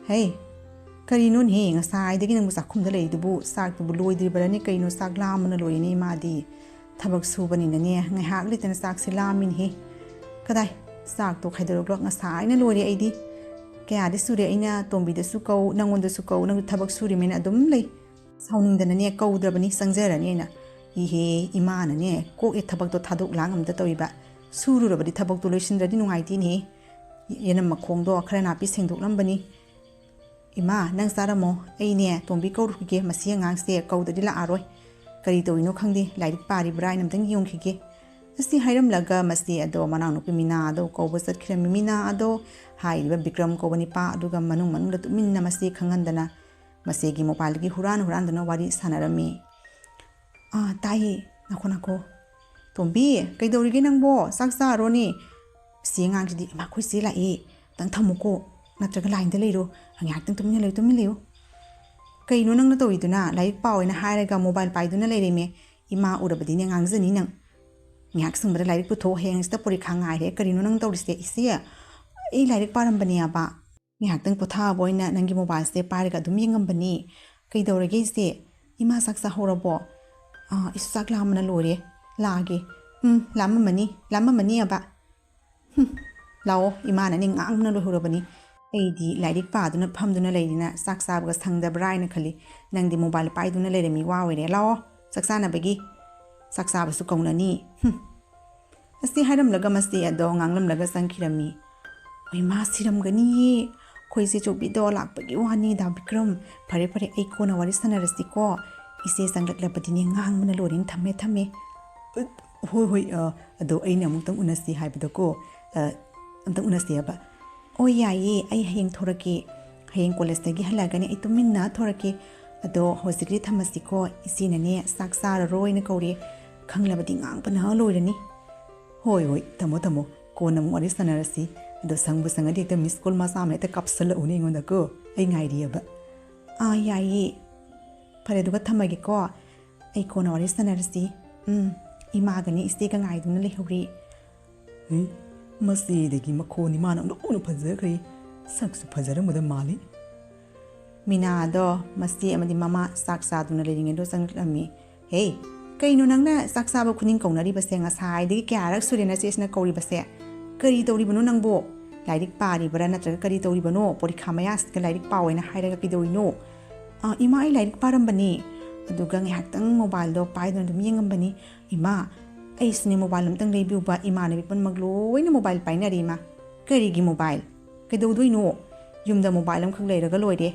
ꯍꯦ, ꯀꯔꯤꯅꯣꯅꯦꯍꯦ, ꯉꯁꯥꯏꯗꯒꯤ ꯅꯪꯕꯨ ꯆꯥꯛꯈꯨꯝꯗ ꯂꯩꯔꯤꯗꯨꯕꯨ? ꯆꯥꯛꯇꯨꯕꯨ ꯂꯣꯏꯗ꯭ꯔꯤꯕꯔꯅꯦ ꯀꯩꯅꯣ? ꯆꯥꯛ ꯂꯥꯝꯕꯅ ꯂꯣꯏꯔꯦꯅꯦ ꯏꯃꯥꯗꯤ꯫ ꯊꯕꯛ ꯁꯨꯕꯅꯤꯅꯅꯦ ꯉꯥꯏꯍꯥꯛ ꯂꯩꯇꯅ ꯆꯥꯛꯁꯦ ꯂꯥꯝꯃꯤꯅꯦꯍꯦ꯫ ꯀꯗꯥꯏ, ꯆꯥꯛꯇꯣ ꯈꯥꯏꯗꯣꯔꯛꯂꯣ, ꯉꯁꯥꯏꯅ ꯂꯣꯏꯔꯦ ꯑꯩꯗꯤ꯫ ꯀꯌꯥꯗꯤ ꯁꯨꯔꯦ ꯑꯩꯅ ꯇꯣꯝꯕꯤꯗꯁꯨ ꯀꯧ, ꯅꯪꯉꯣꯟꯗꯁꯨ ꯀꯧ, ꯅꯪꯁꯨ ꯊꯕꯛ ꯁꯨꯔꯤꯃꯦꯅ ꯑꯗꯨꯝ ꯂꯩ꯫ ꯁꯥꯎꯅꯤꯡꯗꯅꯅꯦ ꯀꯧꯗ꯭ꯔꯕꯅꯤ, ꯆꯪꯖꯔꯅꯤ ꯑꯩꯅ꯫ ꯏꯍꯦ, ꯏꯃꯥꯅꯅꯦ ꯀꯣꯛꯑꯦ ꯊꯕꯛꯇꯣ ꯊꯥꯗꯣꯛ ꯂꯥꯡ ꯑꯝꯇ ꯇꯧꯏꯕ꯫ ꯁꯨꯔꯨꯔꯕꯗꯤ ꯊꯕꯛꯇꯣ ꯂꯣꯏꯁꯤꯟꯗ꯭ꯔꯗꯤ ꯅꯨꯡꯉꯥꯏꯇꯦꯅꯦꯍꯦ꯫ ꯌꯦꯅꯝ ꯃꯈꯣꯡꯗꯣ ꯈꯔ ꯅꯥꯄꯤ ꯁꯦꯡꯗꯣꯛꯂꯝꯕꯅꯤ꯫ ꯏꯃꯥ, ꯅꯪ ꯆꯥꯔꯝꯃꯣ, ꯑꯩꯅꯦ ꯇꯣꯝꯕꯤ ꯀꯧꯔꯨꯈꯤꯒꯦ, ꯃꯁꯤ ꯑꯉꯥꯡꯁꯦ ꯀꯧꯗꯗꯤ ꯂꯥꯛꯑꯔꯣꯏ꯫ ꯀꯔꯤ ꯇꯧꯔꯤꯅꯣ ꯈꯪꯗꯦ, ꯂꯥꯏꯔꯤꯛ ꯄꯥꯔꯤꯕ꯭ꯔꯥ ꯍꯥꯏꯅ ꯑꯝꯇꯪ ꯌꯦꯡꯈꯤꯒꯦ꯫ ꯑꯁꯤ ꯍꯥꯏꯔꯝꯂꯒ ꯃꯁꯤ ꯑꯗꯣ ꯃꯅꯥꯎꯅꯨꯄꯤ ꯃꯤꯅꯥ ꯑꯗꯣ ꯀꯧꯕ ꯆꯠꯈ꯭ꯔꯦ꯫ ꯃꯤꯅꯥ ꯑꯗꯣ ꯍꯥꯏꯔꯤꯕ ꯕꯤꯀ꯭ꯔꯝ ꯀꯧꯕ ꯅꯤꯄꯥ ꯑꯗꯨꯒ ꯃꯅꯨꯡ ꯃꯅꯨꯡꯗ ꯇꯨꯃꯤꯟꯅ ꯃꯁꯤ ꯈꯪꯍꯟꯗꯅ ꯃꯁꯤꯒꯤ ꯃꯣꯕꯥꯏꯜꯗꯒꯤ ꯍꯨꯔꯥꯟ ꯍꯨꯔꯥꯟꯗꯅ ꯋꯥꯔꯤ ꯁꯥꯟꯅꯔꯝꯃꯤ꯫ ꯑꯥ, ꯇꯥꯏꯌꯦ꯫ ꯉꯥꯏꯈꯣ, ꯉꯥꯏꯈꯣ꯫ ꯇꯣꯝꯕꯤ, ꯀꯩꯗꯧꯔꯤꯒꯦ ꯅꯪꯕꯣ? ꯆꯥꯛ ꯆꯥꯔꯣꯅꯦ꯫ ꯑꯁꯤ ꯑꯉꯥꯡꯁꯤꯗꯤ, ꯏꯃꯥ, ꯑꯩꯈꯣꯏ ꯆꯦ ꯂꯥꯛꯑꯦ꯫ ꯑꯝꯇꯪ ꯊꯝꯃꯨꯀꯣ꯫ ꯅꯠꯇ꯭ꯔꯒ ꯂꯥꯏꯟꯗ ꯂꯩꯔꯣ꯫ ꯉꯥꯏꯍꯥꯛꯇꯪ ꯇꯨꯃꯤꯟꯅ ꯂꯩꯌꯨ, ꯇꯨꯃꯤꯟꯅ ꯂꯩꯌꯨ꯫ "ꯀꯩꯅꯣ ꯅꯪꯅ ꯇꯧꯔꯤꯗꯨꯅ? ꯂꯥꯏꯔꯤꯛ ꯄꯥꯎ ꯍꯥꯏꯅ ꯍꯥꯏꯔꯒ ꯃꯣꯕꯥꯏꯜ ꯄꯥꯏꯗꯨꯅ ꯂꯩꯔꯦꯃꯦ꯫ ꯏꯃꯥ ꯎꯔꯕꯗꯤꯅꯦ ꯉꯥꯡꯖꯅꯤ ꯅꯪ꯫ ꯉꯥꯏꯍꯥꯛ ꯁꯪꯕꯗ ꯂꯥꯏꯔꯤꯛ ꯄꯨꯊꯣꯛ, ꯍꯌꯦꯡꯁꯤꯗ ꯄꯣꯔꯤꯈꯥ ꯉꯥꯏꯔꯦ꯫ ꯀꯔꯤꯅꯣ ꯅꯪ ꯇꯧꯔꯤꯁꯦ?" "ꯏꯆꯦ, ꯑꯩ ꯂꯥꯏꯔꯤꯛ ꯄꯥꯔꯝꯕꯅꯦꯕ꯫ ꯉꯥꯏꯍꯥꯛꯇꯪ ꯄꯣꯊꯥꯕ ꯑꯣꯏꯅ ꯅꯪꯒꯤ ꯃꯣꯕꯥꯏꯜꯁꯦ ꯄꯥꯏꯔꯒ ꯑꯗꯨꯝ ꯌꯦꯡꯉꯝꯕꯅꯤ꯫ ꯀꯩꯗꯧꯔꯒꯦ ꯏꯆꯦ? ꯏꯃꯥ ꯆꯥꯛ ꯆꯥꯍꯧꯔꯕꯣ?" "ꯑꯥ, ꯏꯁ, ꯆꯥꯛ ꯂꯥꯝꯕꯅ ꯂꯣꯏꯔꯦ꯫ ꯂꯥꯛꯑꯒꯦ꯫ ꯎꯝ, ꯂꯥꯝꯃꯝꯃꯅꯤ, ꯂꯥꯝꯃꯝꯃꯅꯤ ꯑꯕ꯫ ꯍꯨꯝ, ꯂꯥꯛꯑꯣ, ꯏꯃꯥꯅꯅꯦ ꯉꯥꯡꯕꯅ ꯂꯣꯏꯍꯧꯔꯕꯅꯤ꯫ ꯑꯩꯗꯤ ꯂꯥꯏꯔꯤꯛ ꯄꯥꯗꯨꯅ ꯐꯝꯗꯨꯅ ꯂꯩꯔꯤꯅ ꯆꯥꯛ ꯆꯥꯕꯒ ꯁꯪꯗꯕ꯭ꯔꯥ ꯍꯥꯏꯅ ꯈꯜꯂꯤ꯫ ꯅꯪꯗꯤ ꯃꯣꯕꯥꯏꯜ ꯄꯥꯏꯗꯨꯅ ꯂꯩꯔꯝꯃꯤ, ꯋꯥ ꯑꯣꯏꯔꯦ꯫ ꯂꯥꯛꯑꯣ, ꯆꯥꯛ ꯆꯥꯅꯕꯒꯤ꯫ ꯆꯥꯛ ꯆꯥꯕꯁꯨ ꯀꯧꯅꯅꯤ꯫ ꯍꯨꯝ꯫" ꯑꯁꯤ ꯍꯥꯏꯔꯝꯂꯒ ꯃꯆꯦ ꯑꯗꯣ ꯉꯥꯡꯂꯝꯂꯒ ꯆꯪꯈꯤꯔꯝꯃꯤ꯫ "ꯍꯣꯏ, ꯃꯥ ꯁꯤꯔꯝꯒꯅꯤꯌꯦ꯫ ꯑꯩꯈꯣꯏ ꯏꯆꯦ ꯆꯧꯕꯤꯗꯣ ꯂꯥꯛꯄꯒꯤ ꯋꯥꯅꯤ, ꯗꯥ ꯕꯤꯀ꯭ꯔꯝ꯫ ꯐꯔꯦ, ꯐꯔꯦ, ꯑꯩ ꯀꯣꯟꯅ ꯋꯥꯔꯤ ꯁꯥꯟꯅꯔꯁꯤꯀꯣ꯫ ꯏꯆꯦ ꯆꯪꯂꯛꯂꯕꯗꯤꯅꯦ ꯉꯥꯡꯕꯅ ꯂꯣꯏꯔꯦꯅ꯫ ꯊꯝꯃꯦ, ꯊꯝꯃꯦ꯫" "ꯍꯣꯏ, ꯍꯣꯏ, ꯑ, ꯑꯗꯣ ꯑꯩꯅ ꯑꯃꯨꯛꯇꯪ ꯎꯅꯁꯤ ꯍꯥꯏꯕꯗꯀꯣ, ꯑ, ꯑꯝꯇꯪ ꯎꯅꯁꯤ ꯍꯥꯏꯕ꯫" "ꯑꯣ, ꯌꯥꯏꯌꯦ, ꯑꯩ ꯍꯌꯦꯡ ꯊꯣꯔꯛꯀꯦ꯫ ꯍꯌꯦꯡ ꯀꯣꯂꯦꯖꯇꯒꯤ ꯍꯜꯂꯛꯑꯒꯅꯦ ꯑꯩ ꯇꯨꯃꯤꯟꯅ ꯊꯣꯔꯛꯀꯦ꯫ ꯑꯗꯣ ꯍꯧꯖꯤꯛꯀꯤꯗꯤ ꯊꯝꯃꯁꯤꯀꯣ, ꯏꯆꯦꯅꯅꯦ ꯆꯥꯛ ꯆꯥꯔꯔꯣꯏꯅ ꯀꯧꯔꯦ꯫ ꯈꯪꯂꯕꯗꯤ ꯉꯥꯡꯕꯅ ꯂꯣꯏꯔꯅꯤ꯫" "ꯍꯣꯏ, ꯍꯣꯏ, ꯊꯝꯃꯣ, ꯊꯝꯃꯣ꯫ ꯀꯣꯟꯅ ꯑꯃꯨꯛ ꯋꯥꯔꯤ ꯁꯥꯟꯅꯔꯁꯤ꯫ ꯑꯗꯣ ꯁꯪꯕꯨ ꯁꯪꯉꯗꯤ ꯍꯦꯛꯇ ꯃꯤꯁ ꯀꯣꯜ ꯃꯆꯥ ꯑꯃ ꯍꯦꯛꯇ ꯀꯥꯞꯁꯜꯂꯛꯎꯅꯦ ꯑꯩꯉꯣꯟꯗꯀꯣ꯫ ꯑꯩ ꯉꯥꯏꯔꯤꯑꯕ꯫" "ꯑꯥ, ꯌꯥꯏꯌꯦ꯫ ꯐꯔꯦ, ꯑꯗꯨꯒ ꯊꯝꯃꯒꯦꯀꯣ꯫ ꯑꯩ ꯀꯣꯟꯅ ꯋꯥꯔꯤ ꯁꯥꯟꯅꯔꯁꯤ꯫ ꯎꯝ, ꯏꯃꯥꯒꯅꯤ ꯏꯆꯦꯒ ꯉꯥꯏꯗꯨꯅ ꯂꯩꯍꯧꯔꯤ꯫" "ꯍꯦ, ꯃꯁꯤꯗꯒꯤ ꯃꯈꯣꯟꯗꯤ ꯃꯥꯅ ꯑꯣꯟꯊꯣꯛꯅ ꯐꯖꯈ꯭ꯔꯦ꯫ ꯁꯛꯁꯨ ꯐꯖꯔꯝꯒꯗꯕ ꯃꯥꯜꯂꯤ꯫" ꯃꯤꯅꯥꯗꯣ ꯃꯆꯦ ꯑꯃꯗꯤ ꯃꯃꯥ ꯆꯥꯛ ꯆꯥꯗꯨꯅ ꯂꯩꯔꯤꯉꯩꯗ ꯆꯪꯂꯛꯂꯝꯃꯤ꯫ "ꯍꯦ, ꯀꯩꯅꯣ ꯅꯪꯅ ꯆꯥꯛ ꯆꯥꯕ ꯈꯨꯗꯤꯡ ꯀꯧꯅꯔꯤꯕꯁꯦ? ꯉꯁꯥꯏꯗꯒꯤ ꯀꯌꯥꯔꯛ ꯁꯨꯔꯦ ꯅꯆꯦꯁꯤꯅ ꯀꯧꯔꯤꯕꯁꯦ? ꯀꯔꯤ ꯇꯧꯔꯤꯕꯅꯣ ꯅꯪꯕꯣ? ꯂꯥꯏꯔꯤꯛ ꯄꯥꯔꯤꯕ꯭ꯔꯥ ꯅꯠꯇ꯭ꯔꯒ ꯀꯔꯤ ꯇꯧꯔꯤꯕꯅꯣ? ꯄꯣꯔꯤꯈꯥ ꯃꯌꯥꯁꯤꯗ ꯂꯥꯏꯔꯤꯛ ꯄꯥꯎ ꯍꯥꯏꯅ ꯍꯥꯏꯔꯒ ꯀꯩꯗꯧꯔꯤꯅꯣ?" "ꯑꯥ, ꯏꯃꯥ, ꯑꯩ ꯂꯥꯏꯔꯤꯛ ꯄꯥꯔꯝꯕꯅꯤ꯫ ꯑꯗꯨꯒ ꯉꯥꯏꯍꯥꯛꯇꯪ ꯃꯣꯕꯥꯏꯜꯗꯣ ꯄꯥꯏꯗꯨꯅ ꯑꯗꯨꯝ ꯌꯦꯡꯉꯝꯕꯅꯤ꯫ ꯏꯃꯥ, ꯑꯩꯁꯨꯅꯦ ꯃꯣꯕꯥꯏꯜ ꯑꯝꯇꯪ ꯂꯩꯕꯤꯌꯨꯕ꯫ ꯏꯃꯥꯟꯅꯕꯤ ꯄꯨꯝꯅꯃꯛ ꯂꯣꯏꯅ ꯃꯣꯕꯥꯏꯜ ꯄꯥꯏꯅꯔꯤ ꯏꯃꯥ꯫" "ꯀꯔꯤꯒꯤ ꯃꯣꯕꯥꯏꯜ? ꯀꯩꯗꯧꯗꯣꯏꯅꯣ? ꯌꯨꯝꯗ ꯃꯣꯕꯥꯏꯜ ꯑꯃꯈꯛ ꯂꯩꯔꯒ ꯂꯣꯏꯔꯦ꯫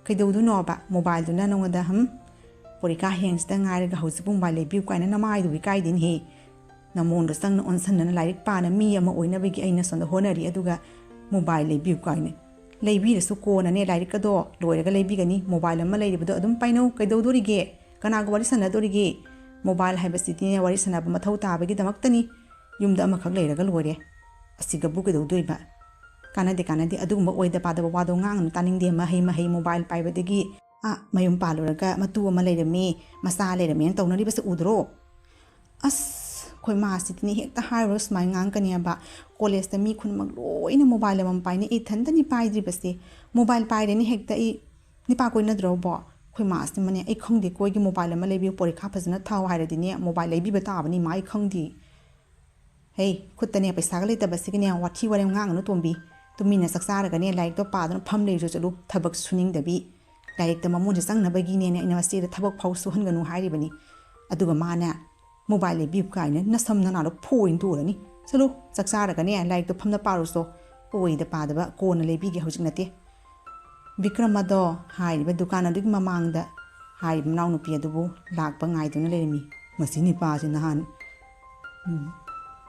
ꯀꯩꯗꯧꯗꯣꯏꯅꯣꯕ ꯃꯣꯕꯥꯏꯜꯗꯨꯅ ꯅꯉꯣꯟꯗ? ꯍꯝ? ꯄꯣꯔꯤꯈꯥ ꯍꯌꯦꯡꯁꯤꯗ ꯉꯥꯏꯔꯒ ꯍꯧꯖꯤꯛꯄꯨ ꯃꯣꯕꯥꯏꯜ ꯂꯩꯕꯤꯌꯨ ꯀꯥꯏꯅ ꯅꯃꯥꯏꯗꯨ ꯏꯀꯥꯏꯗꯦꯅꯦꯍꯦ꯫ ꯅꯃꯣꯟꯗꯣ ꯆꯪꯅ ꯑꯣꯟꯁꯟꯗꯅ ꯂꯥꯏꯔꯤꯛ ꯄꯥꯅ ꯃꯤ ꯑꯃ ꯑꯣꯏꯅꯕꯒꯤ ꯑꯩꯅ ꯁꯣꯝꯗ ꯍꯣꯠꯅꯔꯤ, ꯑꯗꯨꯒ ꯃꯣꯕꯥꯏꯜ ꯂꯩꯕꯤꯌꯨ ꯀꯥꯏꯅ꯫ ꯂꯩꯕꯤꯔꯁꯨ ꯀꯣꯟꯅꯅꯦ, ꯂꯥꯏꯔꯤꯛꯀꯗꯣ ꯂꯣꯏꯔꯒ ꯂꯩꯕꯤꯒꯅꯤ꯫ ꯃꯣꯕꯥꯏꯜ ꯑꯃ ꯂꯩꯔꯤꯕꯗꯣ ꯑꯗꯨꯝ ꯄꯥꯏꯅꯧ꯫ ꯀꯩꯗꯧꯗꯣꯔꯤꯒꯦ? ꯀꯅꯥꯒ ꯋꯥꯔꯤ ꯁꯥꯟꯅꯗꯣꯔꯤꯒꯦ? ꯃꯣꯕꯥꯏꯜ ꯍꯥꯏꯕꯁꯤꯗꯤꯅꯦ ꯋꯥꯔꯤ ꯁꯥꯟꯅꯕ ꯃꯊꯧ ꯇꯥꯕꯒꯤꯗꯃꯛꯇꯅꯤ꯫ ꯌꯨꯝꯗ ꯑꯃꯈꯛ ꯂꯩꯔꯒ ꯂꯣꯏꯔꯦ꯫ ꯑꯁꯤꯒꯕꯨ ꯀꯩꯗꯧꯗꯣꯏꯕ? ꯀꯥꯟꯅꯗꯦ, ꯀꯥꯟꯅꯗꯦ꯫ ꯑꯗꯨꯒꯨꯝꯕ ꯑꯣꯏꯗ ꯄꯥꯗꯕ ꯋꯥꯗꯣ ꯉꯥꯡꯒꯅꯨ, ꯇꯥꯅꯤꯡꯗꯦ꯫ ꯃꯍꯩ ꯃꯍꯩ, ꯃꯣꯕꯥꯏꯜ ꯄꯥꯏꯕꯗꯒꯤ ꯑꯥ, ꯃꯌꯨꯝ ꯄꯥꯜꯂꯨꯔꯒ ꯃꯇꯨ ꯑꯃ ꯂꯩꯔꯝꯃꯤ, ꯃꯆꯥ ꯂꯩꯔꯝꯃꯦꯅ ꯇꯧꯅꯔꯤꯕꯁꯦ ꯎꯗ꯭ꯔꯣ? ꯑꯁ, ꯑꯩꯈꯣꯏ ꯃꯥꯁꯤꯗꯤꯅꯦ ꯍꯦꯛꯇ ꯍꯥꯏꯔꯨꯔꯒ ꯁꯨꯃꯥꯏꯅ ꯉꯥꯡꯀꯅꯤ ꯍꯥꯏꯕ꯫ ꯀꯣꯂꯦꯖꯇ ꯃꯤ ꯈꯨꯗꯤꯡꯃꯛ ꯂꯣꯏꯅ ꯃꯣꯕꯥꯏꯜ ꯑꯃꯃꯝ ꯄꯥꯏꯅꯩ, ꯑꯩ ꯏꯊꯟꯇꯅꯤ ꯄꯥꯏꯗ꯭ꯔꯤꯕꯁꯦ꯫ ꯃꯣꯕꯥꯏꯜ ꯄꯥꯏꯔꯦꯅꯦ ꯍꯦꯛꯇ ꯑꯩ, "ꯅꯤꯄꯥ ꯀꯣꯏꯅꯗ꯭ꯔꯣꯕꯣ?" ꯑꯩꯈꯣꯏ ꯃꯥꯁꯤꯅꯅꯦ, "ꯑꯩ ꯈꯪꯗꯦ, ꯀꯣꯏꯒꯦ, ꯃꯣꯕꯥꯏꯜ ꯑꯃ ꯂꯩꯕꯤꯌꯨ, ꯄꯣꯔꯤꯈꯥ ꯐꯖꯅ ꯊꯥꯎ" ꯍꯥꯏꯔꯗꯤꯅꯦ, ꯃꯣꯕꯥꯏꯜ ꯂꯩꯕꯤꯕ ꯇꯥꯕꯅꯤ ꯃꯥ, ꯑꯩ ꯈꯪꯗꯦ꯫ ꯍꯦ, ꯈꯨꯠꯇꯅꯦ ꯄꯩꯁꯥꯒ ꯂꯩꯇꯕꯁꯤꯒꯤꯅꯦ ꯋꯥꯊꯤ ꯋꯥꯔꯦꯝ ꯉꯥꯡꯒꯅꯨ ꯇꯣꯝꯕꯤ꯫ ꯇꯨꯃꯤꯟꯅ ꯆꯥꯛ ꯆꯥꯔꯒꯅꯦ ꯂꯥꯏꯔꯤꯛꯇꯣ ꯄꯥꯗꯨꯅ ꯐꯝ ꯂꯩꯔꯨꯆꯣ ꯆꯠꯂꯨ, ꯊꯕꯛ ꯁꯨꯅꯤꯡꯗꯕꯤ꯫ ꯂꯥꯏꯔꯤꯛꯇ ꯃꯃꯣꯟꯁꯦ ꯆꯪꯅꯕꯒꯤꯅꯦꯅ ꯑꯩꯅ ꯃꯆꯦꯗ ꯊꯕꯛ ꯐꯥꯎ ꯁꯨꯍꯟꯒꯅꯨ ꯍꯥꯏꯔꯤꯕꯅꯤ꯫ ꯑꯗꯨꯒ ꯃꯥꯅꯦ ꯃꯣꯕꯥꯏꯜ ꯂꯩꯕꯤꯌꯨ ꯀꯥꯏꯅ ꯅꯁꯝ ꯅꯅꯥꯗꯣ ꯐꯣꯏꯅ ꯇꯣꯔꯅꯤ꯫ ꯆꯠꯂꯨ, ꯆꯥꯛ ꯆꯥꯔꯒꯅꯦ ꯂꯥꯏꯔꯤꯛꯇꯣ ꯐꯝꯅ ꯄꯥꯔꯨꯆꯣ꯫ ꯑꯣꯏꯗ ꯄꯥꯗꯕ, ꯀꯣꯟꯅ ꯂꯩꯕꯤꯒꯦ, ꯍꯧꯖꯤꯛ ꯅꯠꯇꯦ꯫ ꯕꯤꯀ꯭ꯔꯝ ꯑꯗꯣ ꯍꯥꯏꯔꯤꯕ ꯗꯨꯀꯥꯟ ꯑꯗꯨꯒꯤ ꯃꯃꯥꯡꯗ ꯍꯥꯏꯔꯤꯕ ꯃꯅꯥꯎꯅꯨꯄꯤ ꯑꯗꯨꯕꯨ ꯂꯥꯛꯄ ꯉꯥꯏꯗꯨꯅ ꯂꯩꯔꯝꯃꯤ꯫ ꯃꯁꯤ ꯅꯤꯄꯥꯁꯤ ꯅꯍꯥꯟ, ꯎꯝ,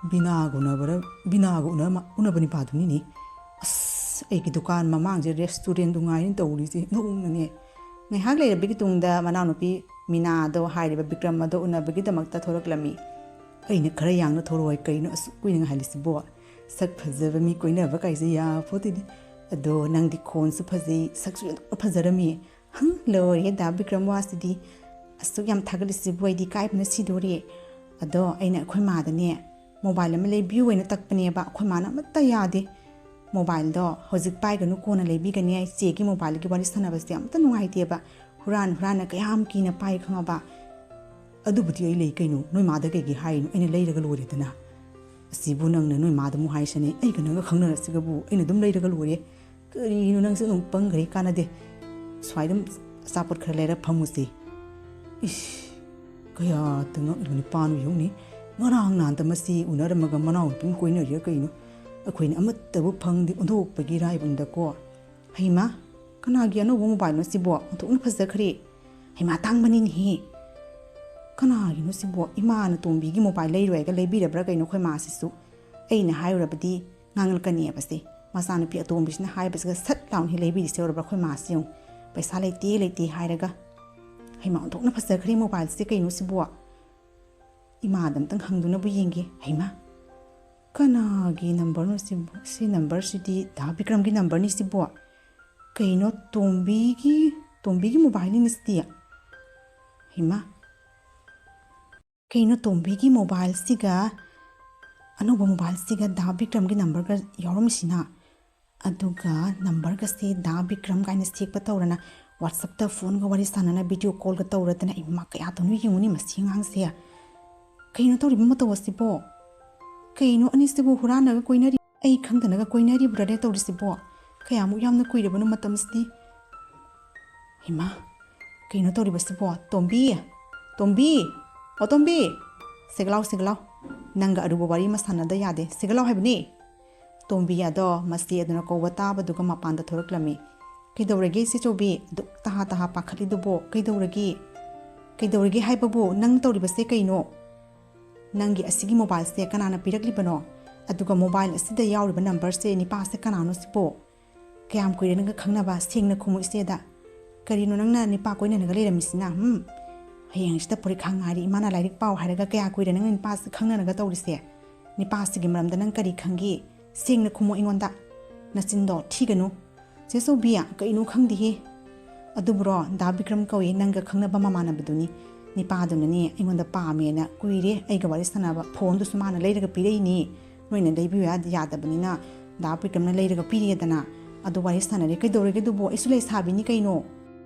ꯕꯤꯅꯥꯒ ꯎꯅꯕꯔ-, ꯕꯤꯅꯥꯒ ꯎꯅ-, ꯎꯅꯕ ꯅꯤꯄꯥꯗꯨꯅꯤꯅꯦ꯫ ꯑꯁ, ꯑꯩꯒꯤ ꯗꯨꯀꯥꯟ ꯃꯃꯥꯡꯁꯦ ꯔꯦꯁꯇꯨꯔꯦꯟꯗꯨ ꯉꯥꯏꯅ ꯇꯧꯔꯤꯁꯦ ꯅꯣꯛꯅꯅꯦ꯫ ꯉꯥꯏꯍꯥꯛ ꯂꯩꯔꯕꯒꯤ ꯇꯨꯡꯗ ꯃꯅꯥꯎꯅꯨꯄꯤ ꯃꯤꯅꯥꯗꯣ ꯍꯥꯏꯔꯤꯕ ꯕꯤꯀ꯭ꯔꯝ ꯑꯗꯣ ꯎꯅꯕꯒꯤꯗꯃꯛꯇ ꯊꯣꯛꯂꯛꯂꯝꯃꯤ꯫ ꯑꯩꯅ ꯈꯔ ꯌꯥꯡꯅ ꯊꯣꯛꯂꯛꯑꯣ ꯍꯥꯏ, ꯀꯩꯅꯣ ꯑꯁꯨꯛ ꯀꯨꯏꯅ ꯉꯥꯏꯍꯜꯂꯤꯁꯤꯕꯣ? ꯁꯛ ꯐꯖꯕ ꯃꯤ ꯀꯣꯏꯅꯕ ꯀꯥꯏꯁꯦ ꯌꯥꯄꯣꯠꯇꯦꯅꯦ꯫ ꯑꯗꯣ ꯅꯪꯗꯤ ꯈꯣꯟꯁꯨ ꯐꯖꯩ, ꯁꯛꯁꯨ ꯌꯥꯝ ꯐꯖꯔꯝꯃꯤ꯫ ꯍꯪ, ꯂꯣꯏꯔꯦ ꯗꯥ ꯕꯤꯀ꯭ꯔꯝ ꯋꯥꯁꯤꯗꯤ꯫ ꯑꯁꯨꯛ ꯌꯥꯝ ꯊꯥꯒꯠꯂꯤꯁꯤꯕꯨ ꯑꯩꯗꯤ ꯏꯀꯥꯏꯕꯅ ꯁꯤꯗꯣꯔꯦ꯫ ꯑꯗꯣ ꯑꯩꯅ ꯑꯩꯈꯣꯏ ꯃꯥꯗꯅꯦ ꯃꯣꯕꯥꯏꯜ ꯑꯃ ꯂꯩꯕꯤꯌꯨ ꯍꯥꯏꯅ ꯇꯛꯄꯅꯦꯕ, ꯑꯩꯈꯣꯏ ꯃꯥꯅ ꯑꯃꯠꯇ ꯌꯥꯗꯦ꯫ "ꯃꯣꯕꯥꯏꯜꯗꯣ ꯍꯧꯖꯤꯛ ꯄꯥꯏꯒꯅꯨ, ꯀꯣꯟꯅ ꯂꯩꯕꯤꯒꯅꯤ, ꯑꯩ ꯆꯦꯒꯤ ꯃꯣꯕꯥꯏꯜꯒꯤ ꯋꯥꯔꯤ ꯁꯥꯟꯅꯕꯁꯦ ꯑꯝꯇ ꯅꯨꯡꯉꯥꯏꯇꯦꯕ, ꯍꯨꯔꯥꯟ ꯍꯨꯔꯥꯟꯅ ꯀꯌꯥꯝ ꯀꯤꯅ ꯄꯥꯏ ꯈꯪꯉꯕ?" "ꯑꯗꯨꯕꯨꯗꯤ ꯑꯩ ꯂꯩ ꯀꯩꯅꯣ, ꯅꯣꯏ ꯃꯥꯗ ꯀꯩꯒꯤ ꯍꯥꯏꯔꯤꯅꯣ? ꯑꯩꯅ ꯂꯩꯔꯒ ꯂꯣꯏꯔꯦꯗꯅ꯫ ꯑꯁꯤꯕꯨ ꯅꯪꯅ ꯅꯣꯏ ꯃꯥꯗ ꯑꯃꯨꯛ ꯍꯥꯏꯁꯅꯦ, ꯑꯩꯒ ꯅꯪꯒ ꯈꯪꯅꯔꯁꯤꯒꯕꯨ ꯑꯩꯅ ꯑꯗꯨꯝ ꯂꯩꯔꯒ ꯂꯣꯏꯔꯦ꯫ ꯀꯔꯤꯅꯣ ꯅꯪꯁꯨ ꯑꯗꯨꯝ ꯄꯪꯈ꯭ꯔꯦ, ꯀꯥꯟꯅꯗꯦ꯫ ꯁ꯭ꯋꯥꯏꯗ ꯑꯗꯨꯝ ꯑꯆꯥꯄꯣꯠ ꯈꯔ ꯂꯩꯔ ꯐꯝꯃꯨꯁꯤ꯫" ꯏꯁ, ꯀꯌꯥꯗ ꯉꯛꯂꯤꯕ ꯅꯤꯄꯥꯅꯣ ꯌꯦꯡꯉꯨꯅꯦ꯫ ꯉꯔꯥꯡ ꯅꯍꯥꯟꯇ ꯃꯁꯤ ꯎꯅꯔꯝꯃꯒ ꯃꯅꯥꯎꯅꯨꯄꯤ ꯑꯃ ꯀꯣꯏꯅꯔꯤꯔ ꯀꯩꯅꯣ? ꯑꯩꯈꯣꯏꯅ ꯑꯃꯠꯇꯕꯨ ꯐꯪꯗꯦ ꯑꯣꯟꯊꯣꯛꯄꯒꯤ ꯏꯔꯥꯏꯕꯛꯗꯀꯣ꯫ ꯍꯩꯃꯥ, ꯀꯅꯥꯒꯤ ꯑꯅꯧꯕ ꯃꯣꯕꯥꯏꯜꯅꯣ ꯁꯤꯕꯣ? ꯑꯣꯟꯊꯣꯛꯅ ꯐꯖꯈ꯭ꯔꯦ꯫ ꯍꯩꯃꯥ, ꯇꯥꯡꯕꯅꯤꯅꯦꯍꯦ꯫ ꯀꯅꯥꯒꯤꯅꯣ ꯁꯤꯕꯣ? ꯏꯃꯥꯅ ꯇꯣꯝꯕꯤꯒꯤ ꯃꯣꯕꯥꯏꯜ ꯂꯩꯔꯣꯏꯒ ꯂꯩꯕꯤꯔꯕ꯭ꯔꯥ ꯀꯩꯅꯣ ꯑꯩꯈꯣꯏ ꯃꯥꯁꯤꯁꯨ? ꯑꯩꯅ ꯍꯥꯏꯔꯨꯔꯕꯗꯤ ꯉꯥꯡꯂꯛꯀꯅꯦꯕꯁꯦ꯫ ꯃꯆꯥꯅꯨꯄꯤ ꯑꯇꯣꯝꯕꯤꯁꯤꯅ ꯍꯥꯏꯕꯁꯤꯒ ꯁꯠ ꯂꯥꯎꯅ ꯍꯦꯛ ꯂꯩꯕꯤꯔꯤꯁꯦ ꯌꯧꯔꯕ꯭ꯔꯥ ꯑꯩꯈꯣꯏ ꯃꯥꯁꯤ ꯌꯦꯡꯉꯨ꯫ ꯄꯩꯁꯥ ꯂꯩꯇꯦ ꯂꯩꯇꯦ ꯍꯥꯏꯔꯒ꯫ ꯍꯩꯃꯥ, ꯑꯣꯟꯊꯣꯛꯅ ꯐꯖꯈ꯭ꯔꯦ ꯃꯣꯕꯥꯏꯜꯁꯦ ꯀꯩꯅꯣ ꯁꯤꯕꯣ? ꯏꯃꯥꯗ ꯑꯝꯇꯪ ꯍꯪꯗꯨꯅꯕꯨ ꯌꯦꯡꯒꯦ꯫ ꯍꯩꯃꯥ, ꯀꯅꯥꯒꯤ ꯅꯝꯕꯔꯅꯣ ꯁꯤꯕꯣ? ꯁꯤ ꯅꯝꯕꯔꯁꯤꯗꯤ ꯗꯥ ꯕꯤꯀ꯭ꯔꯝꯒꯤ ꯅꯝꯕꯔꯅꯤ ꯁꯤꯕꯣ꯫ ꯀꯩꯅꯣ, ꯇꯣꯝꯕꯤꯒꯤ ꯇꯣꯝꯕꯤꯒꯤ ꯃꯣꯕꯥꯏꯜꯅꯤꯅꯦ ꯁꯤꯗꯤ꯫ ꯍꯩꯃꯥ, ꯀꯩꯅꯣ ꯇꯣꯝꯕꯤꯒꯤ ꯃꯣꯕꯥꯏꯜꯁꯤꯒ ꯑꯅꯧꯕ ꯃꯣꯕꯥꯏꯜꯁꯤꯒ ꯗꯥ ꯕꯤꯀ꯭ꯔꯝꯒꯤ ꯅꯝꯕꯔꯒ ꯌꯥꯎꯔꯝꯃꯤꯁꯤꯅ? ꯑꯗꯨꯒ ꯅꯝꯕꯔꯒꯁꯦ ꯗꯥ ꯕꯤꯀ꯭ꯔꯝ ꯀꯥꯏꯅ ꯁꯦꯛꯄ ꯇꯧꯔꯅ WhatsApp-ꯇ ꯐꯣꯟꯒ ꯋꯥꯔꯤ ꯁꯥꯟꯅꯅ video call-ꯒ ꯇꯧꯔꯗꯅ, ꯏꯃꯥ, ꯀꯌꯥ ꯇꯧꯅꯣ ꯌꯦꯡꯉꯨꯅꯦ ꯃꯁꯤ ꯑꯉꯥꯡꯁꯦ꯫ ꯀꯩꯅꯣ ꯇꯧꯔꯤꯕ ꯃꯇꯧ ꯑꯁꯤꯕꯣ? ꯀꯩꯅꯣ ꯑꯅꯤꯁꯤꯕꯨ ꯍꯨꯔꯥꯟꯅꯒ ꯀꯣꯏꯅꯔꯤ? ꯑꯩ ꯈꯪꯗꯅꯒ ꯀꯣꯏꯅꯔꯤꯕ꯭ꯔꯥꯅꯦ ꯇꯧꯔꯤꯁꯤꯕꯣ? ꯀꯌꯥꯃꯨꯛ ꯌꯥꯝꯅ ꯀꯨꯏꯔꯕꯅꯣ ꯃꯇꯝꯁꯤꯗꯤ? ꯍꯩꯃꯥ, ꯀꯩꯅꯣ ꯇꯧꯔꯤꯕꯁꯤꯕꯣ? ꯇꯣꯝꯕꯤ! ꯇꯣꯝꯕꯤ! ꯑꯣ ꯇꯣꯝꯕꯤ! ꯁꯤꯒ ꯂꯥꯎ, ꯁꯤꯒ ꯂꯥꯎ꯫ ꯅꯪꯒ ꯑꯔꯨꯕ ꯋꯥꯔꯤ ꯑꯃ ꯁꯥꯟꯅꯗ ꯌꯥꯗꯦ꯫ ꯁꯤꯒ ꯂꯥꯎ ꯍꯥꯏꯕꯅꯤ꯫ ꯇꯣꯝꯕꯤ ꯑꯗꯣ ꯃꯆꯦ ꯑꯗꯨꯅ ꯀꯧꯕ ꯇꯥꯕꯗꯨꯒ ꯃꯄꯥꯟꯗ ꯊꯣꯔꯛꯂꯝꯃꯤ꯫ "ꯀꯩꯗꯧꯔꯒꯦ ꯏꯆꯦꯆꯧꯕꯤ? ꯑꯗꯨꯛ ꯇꯍꯥ ꯇꯍꯥ ꯄꯥꯈꯠꯂꯤꯗꯨꯕꯣ? ꯀꯩꯗꯧꯔꯒꯦ? ꯀꯩꯗꯧꯔꯒꯦ ꯍꯥꯏꯕꯕꯨ? ꯅꯪ ꯇꯧꯔꯤꯕꯁꯦ ꯀꯩꯅꯣ? ꯅꯪꯒꯤ ꯑꯁꯤꯒꯤ ꯃꯣꯕꯥꯏꯜꯁꯦ ꯀꯅꯥꯅ ꯄꯤꯔꯛꯂꯤꯕꯅꯣ? ꯑꯗꯨꯒ ꯃꯣꯕꯥꯏꯜ ꯑꯁꯤꯗ ꯌꯥꯎꯔꯤꯕ ꯅꯝꯕꯔꯁꯦ ꯅꯤꯄꯥꯁꯦ ꯀꯅꯥꯅꯣ ꯁꯤꯕꯣ? ꯀꯌꯥꯝ ꯀꯨꯏꯔꯦ ꯅꯪꯒ ꯈꯪꯅꯕ? ꯁꯦꯡꯅ ꯈꯨꯝꯃꯨ ꯏꯆꯦꯗ꯫ ꯀꯔꯤꯅꯣ ꯅꯪꯅ ꯅꯤꯄꯥ ꯀꯣꯏꯅꯅꯒ ꯂꯩꯔꯝꯃꯤꯁꯤꯅ? ꯍꯝ? ꯍꯌꯦꯡ ꯍꯪꯆꯤꯠꯇ ꯄꯔꯤꯈꯥ ꯉꯥꯏꯔꯤ, ꯏꯃꯥꯅ ꯂꯥꯏꯔꯤꯛ ꯄꯥꯎ ꯍꯥꯏꯔꯒ ꯀꯌꯥ ꯀꯨꯏꯔꯦ ꯅꯪꯅ ꯅꯤꯄꯥꯁꯤ ꯈꯪꯅꯅꯒ ꯇꯧꯔꯤꯁꯦ? ꯅꯤꯄꯥꯁꯤꯒꯤ ꯃꯔꯝꯗ ꯅꯪ ꯀꯔꯤ ꯈꯪꯒꯦ? ꯁꯦꯡꯅ ꯈꯨꯝꯃꯣ ꯑꯩꯉꯣꯟꯗ꯫ ꯅꯆꯤꯟꯗꯣ ꯊꯤꯒꯅꯨ꯫ ꯆꯦ ꯆꯧꯕꯤ, ꯀꯩꯅꯣ ꯈꯪꯗꯦꯍꯦ꯫ ꯑꯗꯨꯕꯨꯔꯣ, ꯗꯥ ꯕꯤꯀ꯭ꯔꯝ ꯀꯧꯏ, ꯅꯪꯒ ꯈꯪꯅꯕ ꯃꯃꯥꯟꯅꯕꯗꯨꯅꯤ꯫ ꯅꯤꯄꯥꯗꯨꯅꯅꯦ ꯑꯩꯉꯣꯟꯗ ꯄꯥꯝꯃꯦꯅ ꯀꯨꯏꯔꯦ ꯑꯩꯒ ꯋꯥꯔꯤ ꯁꯥꯟꯅꯕ꯫ ꯐꯣꯟꯗꯨꯁꯨ ꯃꯥꯅ ꯂꯩꯔꯒ ꯄꯤꯔꯛꯏꯅꯤ꯫ ꯅꯣꯏꯅ ꯂꯩꯕꯤꯌꯨ ꯌꯥ-, ꯌꯥꯗꯕꯅꯤꯅ ꯗꯥ ꯕꯤꯀ꯭ꯔꯝꯅ ꯂꯩꯔꯒ ꯄꯤꯔꯛꯑꯦꯗꯅ꯫ ꯑꯗꯨ ꯋꯥꯔꯤ ꯁꯥꯟꯅꯔꯦ꯫ ꯀꯩꯗꯧꯔꯒꯦ ꯑꯗꯨꯕꯨ? ꯑꯩꯁꯨ ꯂꯩꯁꯥꯕꯤꯅꯤ ꯀꯩꯅꯣ꯫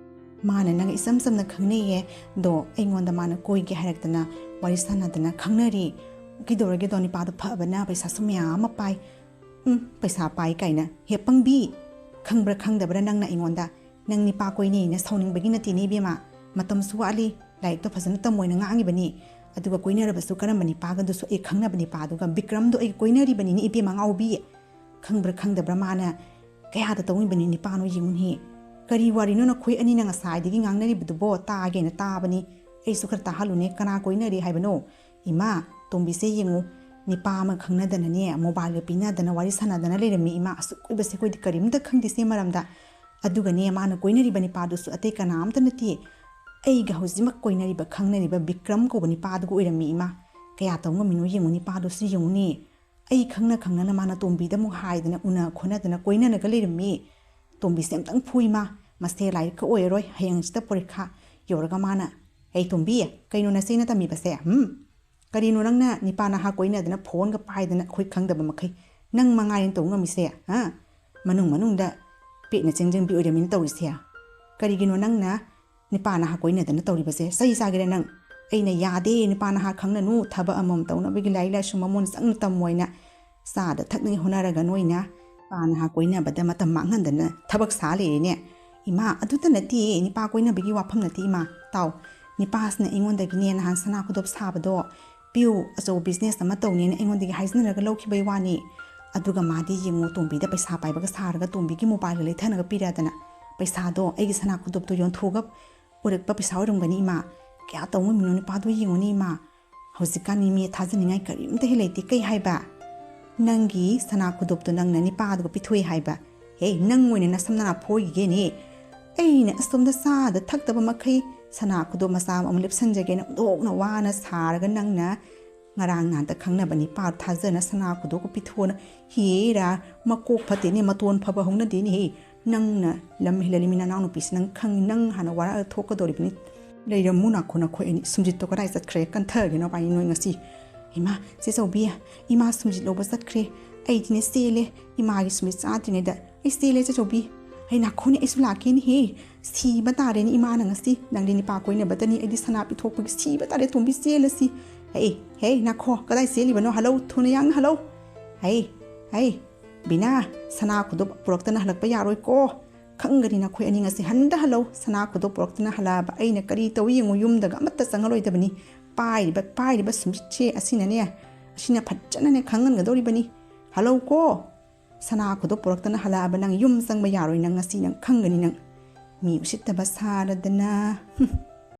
ꯃꯥꯅ ꯅꯪ ꯏꯆꯝ ꯆꯝꯅ ꯈꯪꯅꯩꯌꯦ, ꯑꯗꯣ ꯑꯩꯉꯣꯟꯗ ꯃꯥꯅ ꯀꯣꯏꯒꯦ ꯍꯥꯏꯔꯛꯇꯅ ꯋꯥꯔꯤ ꯁꯥꯟꯅꯗꯅ ꯈꯪꯅꯔꯤ꯫ ꯀꯩꯗꯧꯔꯒꯦꯗꯣ, ꯅꯤꯄꯥꯗꯣ ꯐꯕꯅ ꯄꯩꯁꯥꯁꯨ ꯃꯌꯥꯝ ꯑꯃ ꯄꯥꯏ꯫ ꯎꯝ, ꯄꯩꯁꯥ ꯄꯥꯏ ꯀꯥꯏꯅ꯫ ꯍꯦ ꯄꯪꯕꯤ! ꯈꯪꯕ꯭ꯔꯥ ꯈꯪꯗꯕ꯭ꯔꯥ ꯅꯪꯅ ꯑꯩꯉꯣꯟꯗ? ꯅꯪ ꯅꯤꯄꯥ ꯀꯣꯏꯅꯩꯅ ꯁꯥꯎꯅꯤꯡꯕꯒꯤ ꯅꯠꯇꯦꯅꯦ ꯏꯕꯦꯝꯃ꯫ ꯃꯇꯝꯁꯨ ꯋꯥꯠꯂꯤ, ꯂꯥꯏꯔꯤꯛꯇꯣ ꯐꯖꯅ ꯇꯝꯃꯣꯏꯅ ꯉꯥꯡꯉꯤꯕꯅꯤ꯫ ꯑꯗꯨꯒ ꯀꯣꯏꯅꯔꯕꯁꯨ ꯀꯔꯝꯕ ꯅꯤꯄꯥꯒꯗꯨꯁꯨ ꯑꯩ ꯈꯪꯅꯕ ꯅꯤꯄꯥꯗꯨꯒ, ꯕꯤꯀ꯭ꯔꯝꯗꯣ ꯑꯩꯒ ꯀꯣꯏꯅꯔꯤꯕꯅꯤꯅꯦ ꯏꯕꯦꯝꯃ ꯉꯥꯎꯕꯤ꯫ ꯈꯪꯕ꯭ꯔꯥ ꯈꯪꯗꯕ꯭ꯔꯥ ꯃꯥꯅ ꯀꯌꯥꯗ ꯇꯧꯉꯤꯕꯅꯤ ꯅꯤꯄꯥꯅꯣ ꯌꯦꯡꯉꯨꯅꯦ꯫ ꯀꯔꯤ ꯋꯥꯔꯤꯅꯣ ꯅꯈꯣꯏ ꯑꯅꯤꯅ ꯉꯁꯥꯏꯗꯒꯤ ꯉꯥꯡꯅꯔꯤꯕꯗꯨꯕꯣ? ꯇꯥꯒꯦꯅ ꯇꯥꯕꯅꯤ꯫ ꯑꯩꯁꯨ ꯈꯔ ꯇꯥꯍꯜꯂꯨꯅꯦ, ꯀꯅꯥ ꯀꯣꯏꯅꯔꯤ ꯍꯥꯏꯕꯅꯣ? ꯏꯃꯥ, ꯇꯣꯝꯕꯤꯁꯦ ꯌꯦꯡꯉꯨ, ꯅꯤꯄꯥ ꯑꯃ ꯈꯪꯅꯗꯅꯅꯦ, ꯃꯣꯕꯥꯏꯜꯒ ꯄꯤꯅꯗꯅ ꯋꯥꯔꯤ ꯁꯥꯟꯅꯗꯅ ꯂꯩꯔꯝꯃꯤ ꯏꯃꯥ꯫ ꯑꯁꯨꯛ ꯀꯨꯏꯕꯁꯦ ꯑꯩꯈꯣꯏꯗꯤ ꯀꯔꯤꯝꯇ ꯈꯪꯗꯦ ꯁꯤ ꯃꯔꯝꯗ꯫ ꯑꯗꯨꯒꯅꯦ, ꯃꯥꯅ ꯀꯣꯏꯅꯔꯤꯕ ꯅꯤꯄꯥꯗꯨꯁꯨ ꯑꯇꯩ ꯀꯅꯥꯝꯇ ꯅꯠꯇꯦ, ꯑꯩꯒ ꯍꯧꯖꯤꯛꯃꯛ ꯀꯣꯏꯅꯔꯤꯕ, ꯈꯪꯅꯔꯤꯕ ꯕꯤꯀ꯭ꯔꯝ ꯀꯧꯕ ꯅꯤꯄꯥꯗꯨꯒ ꯑꯣꯏꯔꯝꯃꯤ ꯏꯃꯥ꯫ ꯀꯌꯥ ꯇꯧ ꯉꯝꯃꯤꯅꯣ ꯌꯦꯡꯉꯨ, ꯅꯤꯄꯥꯗꯨꯁꯨ ꯌꯦꯡꯉꯨꯅꯦ꯫ ꯑꯩ ꯈꯪꯅ ꯈꯪꯅꯅ ꯃꯥꯅ ꯇꯣꯝꯕꯤꯗ ꯑꯃꯨꯛ ꯍꯥꯏꯗꯅ ꯎꯅ ꯈꯣꯠꯅꯗꯅ ꯀꯣꯏꯅꯔꯒ ꯂꯩꯔꯝꯃꯤ꯫ ꯇꯣꯝꯕꯤꯁꯦ ꯑꯝꯇꯪ ꯐꯨꯏ ꯃꯥ꯫ ꯃꯁꯦ ꯂꯥꯏꯔꯤꯛꯀ ꯑꯣꯏꯔꯔꯣꯏ, ꯍꯌꯦꯡ ꯍꯪꯆꯤꯠꯇ ꯄꯣꯔꯤꯈꯥ ꯌꯧꯔꯒ ꯃꯥꯅ, "ꯑꯩ ꯇꯣꯝꯕꯤ, ꯀꯩꯅꯣ ꯅꯆꯦꯅ ꯇꯝꯃꯤꯕꯁꯦ? ꯍꯝ? ꯀꯔꯤꯅꯣ ꯅꯪꯅ ꯅꯤꯄꯥ ꯅꯍꯥ ꯀꯣꯏꯅꯗꯅ ꯐꯣꯟꯒ ꯄꯥꯏꯗꯅ ꯑꯩꯈꯣꯏ ꯈꯪꯗꯕ ꯃꯈꯩ ꯅꯪ ꯃꯉꯥꯏꯔꯦꯅ ꯇꯧ ꯉꯝꯃꯤꯁꯦ? ꯍꯥ? ꯃꯅꯨꯡ ꯃꯅꯨꯡꯗ ꯄꯦꯠꯅ ꯆꯦꯟꯖꯟꯕꯤ ꯑꯣꯏꯔꯝꯃꯤꯅ ꯇꯧꯔꯤꯁꯦ꯫ ꯀꯔꯤꯒꯤꯅꯣ ꯅꯪꯅ ꯅꯤꯄꯥ ꯅꯍꯥ ꯀꯣꯏꯅꯗꯅ ꯇꯧꯔꯤꯕꯁꯦ? ꯆꯩ ꯆꯥꯒꯦꯔꯥ ꯅꯪ? ꯑꯩꯅ ꯌꯥꯗꯦ, ꯅꯤꯄꯥ ꯅꯍꯥ ꯈꯪꯅꯅꯨ, ꯊꯕꯛ ꯑꯃꯃꯝ ꯇꯧꯅꯕꯒꯤ ꯂꯥꯏꯔꯤꯛ ꯂꯥꯏꯁꯨ ꯃꯃꯣꯟ ꯆꯪꯅ ꯇꯝꯃꯣꯏꯅ ꯆꯥꯗ ꯊꯛꯅ ꯍꯣꯠꯅꯔꯒ ꯅꯣꯏꯅ ꯅꯤꯄꯥ ꯅꯍꯥ ꯀꯣꯏꯅꯕꯗ ꯃꯇꯝ ꯃꯥꯡꯍꯟꯗꯅ ꯊꯕꯛ ꯁꯥ ꯂꯩꯔꯦꯅꯦ꯫ ꯏꯃꯥ, ꯑꯗꯨꯇ ꯅꯠꯇꯦ, ꯅꯤꯄꯥ ꯀꯣꯏꯅꯕꯒꯤ ꯋꯥꯐꯝ ꯅꯠꯇꯦ ꯏꯃꯥ꯫ ꯇꯥꯎ, ꯅꯤꯄꯥꯁꯤꯅ ꯑꯩꯉꯣꯟꯗꯒꯤꯅꯦ ꯅꯍꯥꯟ ꯁꯅꯥ ꯈꯨꯗꯣꯞ ꯁꯥꯕꯗꯣ ꯄꯤꯌꯨ, ꯑꯆꯧꯕ ꯕꯤꯖꯤꯅꯦꯁ ꯑꯃ ꯇꯧꯅꯦꯅ ꯑꯩꯉꯣꯟꯗꯒꯤ ꯍꯥꯏꯖꯤꯟꯅꯔꯒ ꯂꯧꯈꯤꯕꯩ ꯋꯥꯅꯤ꯫ ꯑꯗꯨꯒ ꯃꯥꯗꯤ ꯌꯦꯡꯉꯣ, ꯇꯣꯝꯕꯤꯗ ꯄꯩꯁꯥ ꯄꯥꯏꯕꯒ ꯁꯥꯔꯒ ꯇꯣꯝꯕꯤꯒꯤ ꯃꯣꯕꯥꯏꯜꯒ ꯂꯩꯊꯅꯒ ꯄꯤꯔꯗꯅ ꯄꯩꯁꯥꯗꯣ ꯑꯩꯒꯤ ꯁꯅꯥ ꯈꯨꯗꯣꯞꯇꯣ ꯌꯣꯟꯊꯣꯛꯑꯒ ꯑꯣꯏꯔꯛꯄ ꯄꯩꯁꯥ ꯑꯣꯏꯔꯝꯒꯅꯤ ꯏꯃꯥ꯫ ꯀꯌꯥ ꯇꯧ ꯉꯝꯃꯤꯅꯣ ꯅꯨꯄꯥꯗꯣ ꯌꯦꯡꯉꯨꯅꯦ ꯏꯃꯥ꯫ ꯍꯧꯖꯤꯛꯀꯥꯟ ꯃꯤ ꯊꯥꯖꯅꯤꯡꯉꯥꯏ ꯀꯔꯤꯝꯇ ꯍꯦꯛ ꯂꯩꯇꯦ꯫ ꯀꯩ ꯍꯥꯏꯕ? ꯅꯪꯒꯤ ꯁꯅꯥ ꯈꯨꯗꯣꯞꯇꯣ ꯅꯪꯅ ꯅꯤꯄꯥꯗꯨꯒ ꯄꯤꯊꯣꯛꯑꯦ ꯍꯥꯏꯕ? ꯍꯦ, ꯅꯪ ꯑꯣꯏꯅ ꯅꯁꯝ ꯅꯅꯥ ꯐꯣꯏꯈꯤꯒꯦꯅꯦ꯫ ꯑꯩꯅ ꯑꯁꯣꯝꯗ ꯆꯥꯗ ꯊꯛꯇꯕ ꯃꯈꯩ ꯁꯅꯥ ꯈꯨꯗꯣꯞ ꯃꯆꯥ ꯑꯃ ꯂꯦꯞꯁꯟꯖꯒꯦꯅ ꯑꯣꯟꯊꯣꯛꯅ ꯋꯥꯅ ꯁꯥꯔꯒ ꯅꯪꯅ ꯉꯔꯥꯡ ꯅꯍꯥꯟꯇ ꯈꯪꯅꯕ ꯅꯤꯄꯥ ꯊꯥꯖꯅ ꯁꯅꯥ ꯈꯨꯗꯣꯞꯀ ꯄꯤꯊꯣꯛꯑꯅ, ꯍꯦꯔꯥ, ꯃꯀꯣꯛ ꯐꯠꯇꯦꯅꯦ, ꯃꯇꯣꯟ ꯐꯕ ꯍꯧꯅꯗꯦꯅꯦꯍꯦ꯫ ꯅꯪꯅ ꯂꯝ ꯍꯦꯜꯂꯤ, ꯃꯤ ꯅꯅꯥꯎ ꯅꯨꯄꯤꯁꯤ ꯅꯪ ꯈꯪꯉꯤ, ꯅꯪ ꯍꯥꯟꯅ ꯋꯥꯔꯛꯑ ꯊꯣꯛꯀꯗꯧꯔꯤꯕꯅꯤ꯫ ꯂꯩꯔꯝꯃꯨ ꯅꯥꯈꯣ ꯅꯈꯣꯏ ꯑꯅꯤ꯫ ꯁꯨꯝꯖꯤꯠꯇꯣ ꯀꯗꯥꯏ ꯆꯠꯈ꯭ꯔꯦ? ꯀꯟꯊꯒꯦ ꯅꯕꯥꯅꯤ ꯅꯣꯏ ꯉꯁꯤ꯫ ꯏꯃꯥ, ꯆꯦ ꯆꯧꯕꯤ, ꯏꯃꯥ ꯁꯨꯝꯖꯤꯠ ꯂꯧꯕ ꯆꯠꯈ꯭ꯔꯦ꯫ ꯑꯩꯗꯤꯅꯦ ꯆꯦꯜꯂꯦ, ꯏꯃꯥꯒꯤ ꯁꯨꯝꯖꯤꯠ ꯆꯥꯗ꯭ꯔꯤꯉꯩꯗ꯫ ꯑꯩ ꯆꯦꯜꯂꯦ ꯆꯦ ꯆꯧꯕꯤ꯫ ꯑꯩ ꯅꯥꯈꯣꯅꯦ, ꯑꯩꯁꯨ ꯂꯥꯛꯀꯦꯅꯦꯍꯦ꯫ ꯁꯤꯕ ꯇꯥꯔꯦꯅꯦ ꯏꯃꯥꯅ ꯉꯁꯤ꯫ ꯅꯪꯗꯤ ꯅꯤꯄꯥ ꯀꯣꯏꯅꯕꯗꯅꯤ, ꯑꯩꯗꯤ ꯁꯅꯥ ꯄꯤꯊꯣꯛꯄꯒꯤ ꯁꯤꯕ ꯇꯥꯔꯦ ꯇꯣꯝꯕꯤ, ꯆꯦꯜꯂꯁꯤ꯫ ꯍꯦ, ꯍꯦ, ꯅꯥꯈꯣ, ꯀꯗꯥꯏ ꯆꯦꯜꯂꯤꯕꯅꯣ? ꯍꯜꯂꯧ, ꯊꯨꯅ ꯌꯥꯡꯅ ꯍꯜꯂꯧ꯫ ꯍꯩ, ꯍꯩ, ꯕꯤꯅꯥ, ꯁꯅꯥ ꯈꯨꯗꯣꯞ ꯄꯨꯔꯛꯇꯅ ꯍꯜꯂꯛꯄ ꯌꯥꯔꯣꯏꯀꯣ꯫ ꯈꯪꯒꯅꯤ ꯅꯈꯣꯏ ꯑꯅꯤ ꯉꯁꯤ꯫ ꯍꯟꯗ ꯍꯜꯂꯧ, ꯁꯅꯥ ꯈꯨꯗꯣꯞ ꯄꯨꯔꯛꯇꯅ ꯍꯜꯂꯛꯑꯕ ꯑꯩꯅ ꯀꯔꯤ ꯇꯧꯏ ꯌꯦꯡꯉꯨ, ꯌꯨꯝꯗꯒ ꯑꯃꯠꯇ ꯆꯪꯉꯔꯣꯏꯗꯕꯅꯤ꯫ ꯄꯥꯏꯔꯤꯕ, ꯄꯥꯏꯔꯤꯕ ꯁꯨꯝꯖꯤꯠꯁꯦ ꯑꯁꯤꯅꯅꯦ, ꯑꯁꯤꯅ ꯐꯖꯅꯅꯦ ꯈꯪꯍꯟꯒꯗꯧꯔꯤꯕꯅꯤ꯫ ꯍꯜꯂꯧꯀꯣ, ꯁꯅꯥ ꯈꯨꯗꯣꯞ ꯄꯨꯔꯛꯇꯅ ꯍꯜꯂꯛꯑꯕ ꯅꯪ ꯌꯨꯝ ꯆꯪꯕ ꯌꯥꯔꯣꯏ ꯅꯪ ꯉꯁꯤ, ꯅꯪ ꯈꯪꯒꯅꯤ ꯅꯪ꯫ ꯃꯤ ꯎꯁꯤꯠꯇꯕ ꯁꯥꯔꯗꯅ꯫ ꯍꯨꯝ꯫